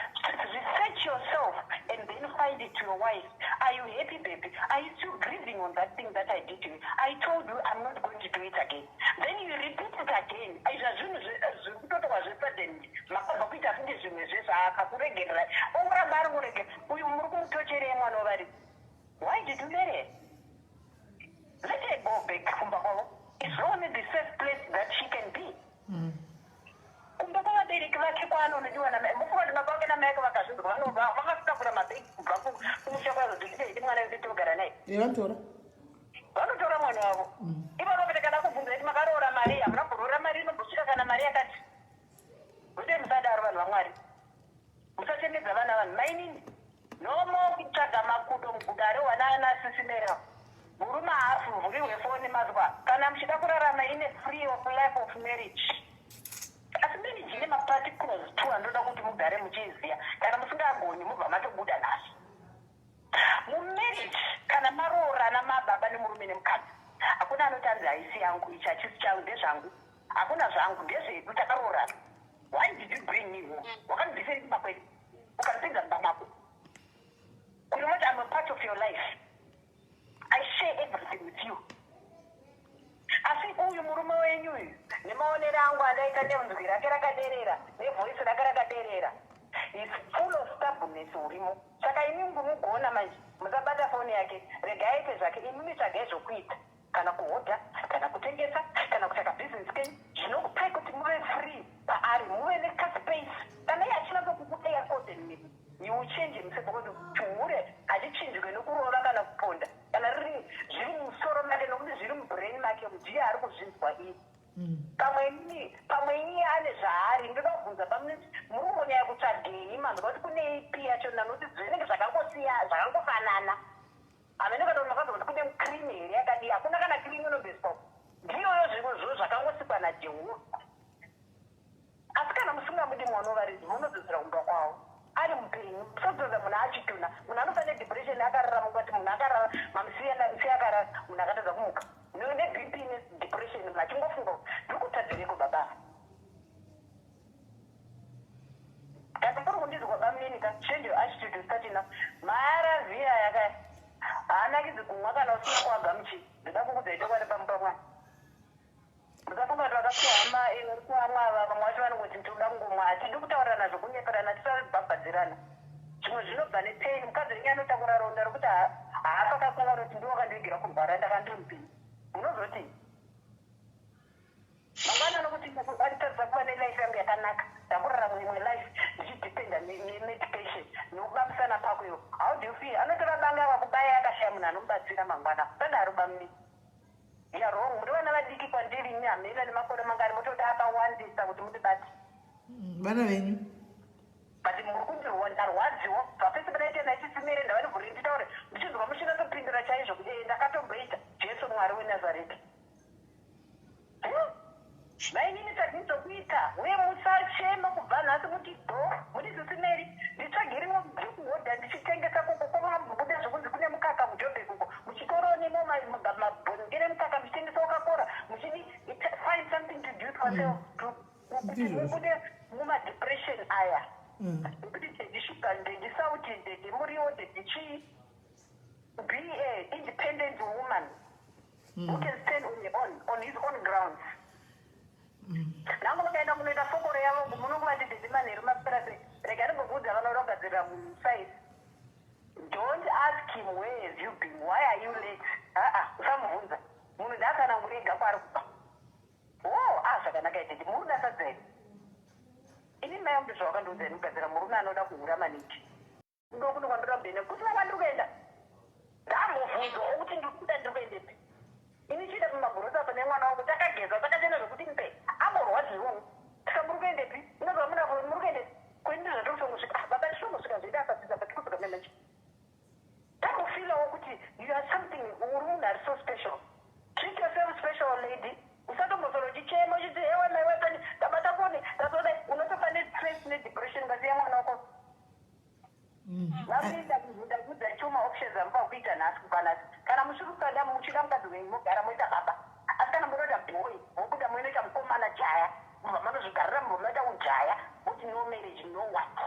Research yourself and then find it to your wife. "Are you happy, baby? Are you still grieving on that thing that I did to you? I told you I'm not going to do it again." Then you repeat it again. Izva zvinhu zviri kutotorwa zvesudden, makabva kuita kunge zvimwe zvezvo, akakuregerera, ongoramba ari kuregera. Uyu muri kumutocherei mwana wavari. Why did you marry her? Let her go back kumba kwavo. It's only the safe place that she can be. Kumba kwavabereki vake kwaanonodiwa namai, mufunga kuti baba vake namai vake vakazvinzwa vanobva vakatakura mabhegi kubva kumusha kwazodii mwana wedu togara naye. Vanotora. Vanotora mwana wavo. Ivo kuti kana kubvunza kuti makaroora mari, hamuna kuroora mari inombosvika kana mari yakati. Kuti musadaro vanhu vaMwari. Musachemedza vana vanhu mainini. No more kutsvaga makudo mugudare wana ana sisimera. Murume haavhurihwe foni mazwa. Kana muchida kurarama ine free of life of marriage. Asi marriage ine maparticles two anoda kuti mugare muchiiziya. Kana musingagoni mubva matobuda nhasi. Mumarriage kana maroorana mababa nemurume nemukadzi hakuna anoti anzi haisi yangu ichi hachisi changu ndezvangu hakuna zvangu ndezvedu takaroorana. Why did you bring me home? Wakandibvisei kumba kwedu ukandipinza mumba mako. Kureva kuti I'm a part of your life. I share everything with you. Asi uyu murume wenyu uyu nemaonero angu andaita nenzwi rake rakaderera nevoice rake rakaderera is full of stubbornness urimo. Saka imi mugona manje musabata foni yake regai aite zvake imimi tsvagai zvokuita kana kuhodha kana kutengesa kana kutsvaka business kenyu zvinokupai kuti muve free paari muve nekaspace kana iye achinatsa kukudai accordingly you will change himself because chihure hachichinjwe nokurova kana kuponda kana riri zviri mumusoro make nokuti zviri mubrain make ndiye ari kuzvinzwa iye. Pamwe ini pamwe iye ane zvaari ndoda kubvunza bamunini muri kumbonyanya kutsvagei manzwa kuti kune ipi yacho nanokuti zvinenge zvakangosiya zvakangofanana hameno kana kuti makanzwa kuti kune cream here yakadii hakuna kana cream inobviswa ndiyoyo zvimwe zvo zvakangosikwa najehovha asi kana musingamudi mwana wevaridzi munodzosera kumba kwavo ari mupenyu musadzosa munhu achituna munhu anofa nedepression akarara mungati munhu akarara mamusiya akarara munhu akatadza kumuka nebp nedepression munhu achingofunga ndiri kutadzireko baba kana muri kundinzwa bamunini ka change your attitude starting now maarv aya kaya haanakidzi kumwa kana usina kuagamuchira ndoda kukudzai chokwadi pamupa mwana musafunga kuti vakapiwa hama vari kuamwa ava vamwe vacho vanongoti tinoda kungomwa hatidi kutaurirana zvokunyeperana tisabhabhadzirana zvimwe zvinobva nepain mukadzi wenyu anotakura ronda rokuti haafa akafunga kuti ndiwo wakandivigira kurwara ndakandiri mupenyu munozoti mangwana nokuti anditadza kuva nelife yangu yakanaka ndakurarama imwe life ndichidependa nemedication nokubambisana pako iwo how do you feel anotora banga akakubaya akashaya munhu anomubatsira mangwana sadaro bamuni you are wrong muri vana vadiki kwandiri imi hamena nemakore mangani mototi akawandisa kuti mundibate vana venyu but muri kundirwa ndarwadziwa kubva pese padaita nachisimere ndava ndivhurire nditaure ndichinzwa muchinatopindura chaizvo kuti ee ndakatomboita jesu mwari wenazareta mainini tadii zvokuita uye musachema kubva nhasi muti do muti sisimeri nditsvage rimwe zvekuhodha ndichitengesa koko kwamambobuda zvokunzi kune mukaka mujobek uko muchitoro nemo mabhongere mukaka muchitengesa wakakora muchidi find something to do yourself kuti mubude mumadepression aya nekuti daddy sugar daddy sauti daddy muriwo daddy chii be a independent woman who can stand on, your own, on his own grounds nangu vakaenda kunoita fokoro yavo munonguvati daddy manheru mapera sei rega ndimbokuudza vanoda kugadzirira munhu size don't ask him where have you been why are you late aa usamubvunza munhu ndaatsanangura ega kwaari kubva o a zvakanaka idaddy murume sadza here ini mai vangu zvavakandiudza ini kugadzira murume anoda kuhura maningi ndokuno kwandoda kubhene kuti vakwandiri kuenda ndambobvunzwawo kuti ndiri kuda ndiri kuendepi ini chienda pamagorosa apa nemwana wangu takageza takachena zvekuti mpe amborwadziwawo tika muri kuendepi inobva muna muri kuendepi kwendi zvatiri kutongosvika ah baba tichongosvika zvedu apa dzidza but kudzoka manje takufilawo kuti you are something uri munhu ari so special treat yourself special lady usatombosoro uchichema uchiti ewe maiwe pani ndabata foni ndazodai unotofa nestress nedepression ukasiya mwana wako vakuita kudza chuma options amupa kuita nhasi kubva nhasi kana muchiri kusada muchida mukadzi wenyu mogara moita baba asi kana munoita boy mobuda moinoita mukomana jaya mubva manozvigarira mubva maita ujaya moti no marriage no what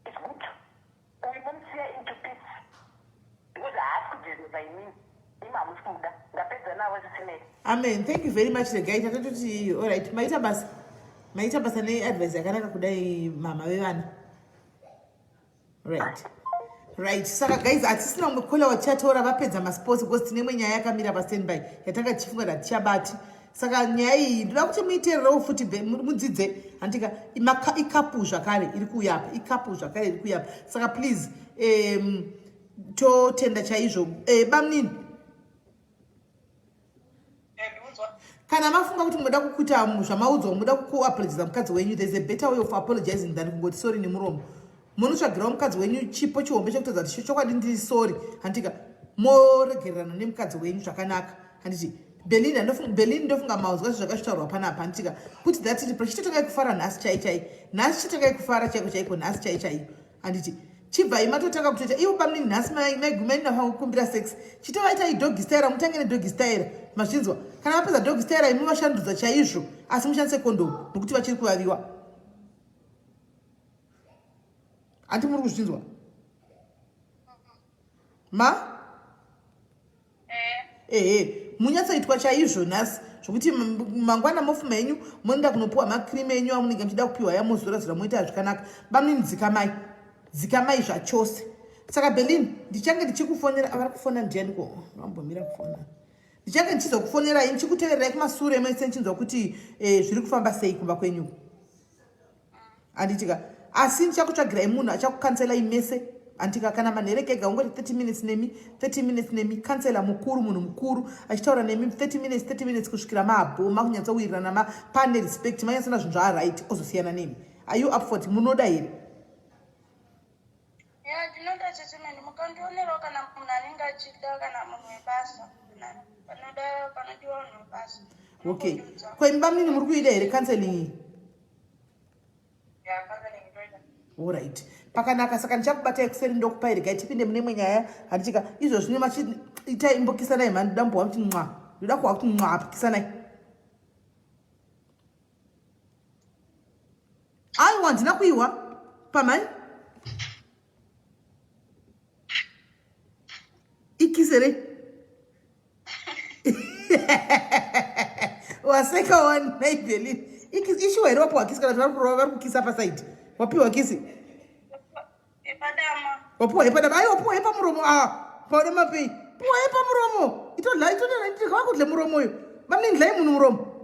its good uyu momusiya into peace because haasi kudeserva imini imi hamusi kumuda ndapedza navo sisimeri amen thank you very much regai tatototi alright maita basa maita basa neadvice yakanaka kudai mama vevana right. Right, saka guys, hatisina umwe kola watichatora vapedza masports because tine imwe nyaya yakamira pastandby yatanga tichifunga kuti hatichabati. Saka nyaya iyi ndoda kuti muiteererewo futi mudzidze handika ikapu zvakare iri kuuya apa, ikapu zvakare iri kuuya apa. Saka please totenda chaizvo bamnini. Kana mafunga kuti munoda kukuita zvamaudzwa, munoda kuapologiza mukadzi wenyu, there's a better way of apologizing than kungoti sorry nemuromo. Munotsvagirawo mukadzi wenyu chipo chihombe chekutadza kuti chokwadi ndiri sorry, handika moregererana nemukadzi wenyu zvakanaka, handiti? Berlin, Berlin, ndofunga mauzwa zvakashitaurwa panapa, handitika? Put that in practice. Chitotangai kufara nhasi chai chai, nhasi chitotangai kufara chaiko chaiko, nhasi chai chaiyo, handiti? Chibvai matotanga kutoita ivo bamnini nhasi maigumainafanga kukumbira sex, chitovaitai doggy style, mutange nedoggy style, mazvinzwa? Kana vapedza doggy style imi vashandudza chaizvo, asi mushandise kondomu nokuti vachiri kuvaviwa, hanti muri kuzvinzwa ma? Ehe, munyatsoitwa chaizvo nhasi zvokuti mangwana mofuma enyu moenda kunopiwa macream enyu amunenge muchida kupiwa yamozorazora moita zvakanaka. Bamnini, dzikamai, dzikamai zvachose. Saka Berlin, ndichange ndichikufonera. Vari kufona ndianiko? Vambomira kufona. Ndichange ndichizokufonerai ndichikutevererai kumasure mese ndichinzwa kuti zviri kufamba sei kumba kwenyuko, handitika? Asi ndichakutsvagirai munhu achakukanselai mese, handika? Kana manhereke ega ungoti 30 minutes nemi, 30 minutes nemi, kansela mukuru, munhu mukuru achitaura nemi 30 minutes, 30 minutes kusvikira maabho makunyatsowirirana, pane respect, manyatsona zvinhu zvaaright, ozosiyana nemi. Are you up for it? Munoda here? Ya, ndinoda chechemene. Mukandionerawo kana munhu anenge achida, kana munhu webasa, kana panoda, panodiwa munhu webasa. Okay, kwaimba munini, muri kuida here counseling iyi? Ya, counseling ndoida. Alright, pakanaka. Saka ndichakubatai kuseri, ndokupai. Regai tipinde mune imwe nyaya, handitika? Izvo zvino machiitai, imbokisanai mhani. Ndoda mbowa kuti mwa, ndoda kuwa kuti mwa, kisanai. Aiwa, handina kuiwa pamhai ikisere. Waseka wani naiBerlin? Ishuwa here? Wapiwa kisi kana kuti vari kurova, vari kukisa pasaidi? Wapiwa kisi? Yepadama. Wapiwa yepadama? Aiwa, wapiwa yepamuromo. A pauda mapei, piwa yepamuromo. Itodla, itodla, muromo uyo. Bamnini, munhu muromo.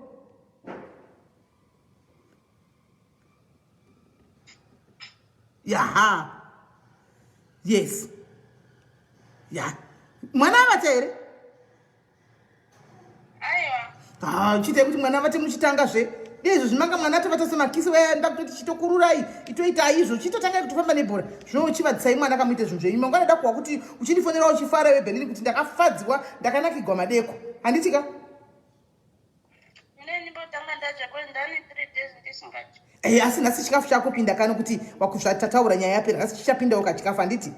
Yaha, yes, ya mwana avata here? Aiwa. Ah, chiitai kuti mwana vate muchitanga zve izvo zvimanga mwana atovata semakisi vaenda kutoti chitokururai, itoitai izvo, chitotangai kutofamba nebhora zvino, uchivadzisai mwana kamuite zvinhu zvenyu. Mangwana da kuwa kuti uchindifonera uchifara weBerlin kuti ndakafadzwa, ndakanakigwa madeko, handiti ka? Inini ndotanga ndadya kwezi ndane 3 days ndisingadyi. Asi nhasi chikafu chakupinda kano kuti wakuzvatataura nyaya yapera, nhasi chichapindawo kachikafu, handiti?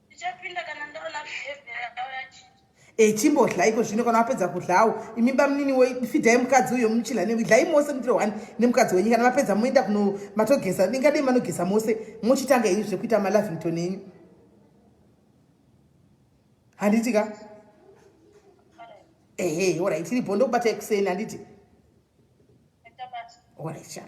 Ndichapinda kana ndaona behavior yavo yachinja. Chimbodya iko zvino. Kana wapedza kudyawo, imi bamunini, fidhai mukadzi uyo, muchidya dlai mose, mutire one nemukadzi wenyu. Kana mapedza moenda kuno matogeza, ingadei manogeza mose, mochitanga henyu zvekuita maLovington enyu, handiti ka? Ehe, alright, iripo, ndokubatai kuseni, handiti? Ita basa. Alright, sha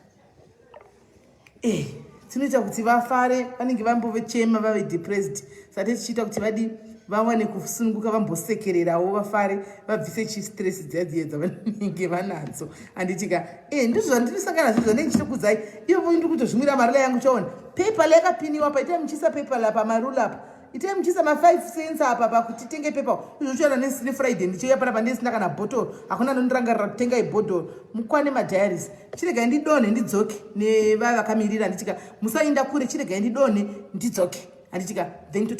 tinoita kuti vafare. Vanenge vambovechema, vave depressed, sati tichiita kuti vadi vawane kusununguka, vambosekererawo, vafare, vabvise chistress dziya dziya dzavanenge vanadzo, handitika? Ndizvo zvandinosangana nazvo zvandenge ndichitokudzai. Ivovo ndiri kutozvimwira marula yangu. Chaona pepa yakapiniwa pa, itai muchiisa pepa la pamarula apa, itai muchiisa ma5 cents apa pakuti tenge pepa. Izvo chiona neFriday ndichiuya panapa ndisina kana bhotoro, hakuna anondirangarira kutenga ibhodhoro. Mukwane madiaries. Chiregai ndidonhe ndidzoke nevaya vakamirira, handitika? Musainda kure, chiregai ndidonhe ndidzoke, handitika? Then tota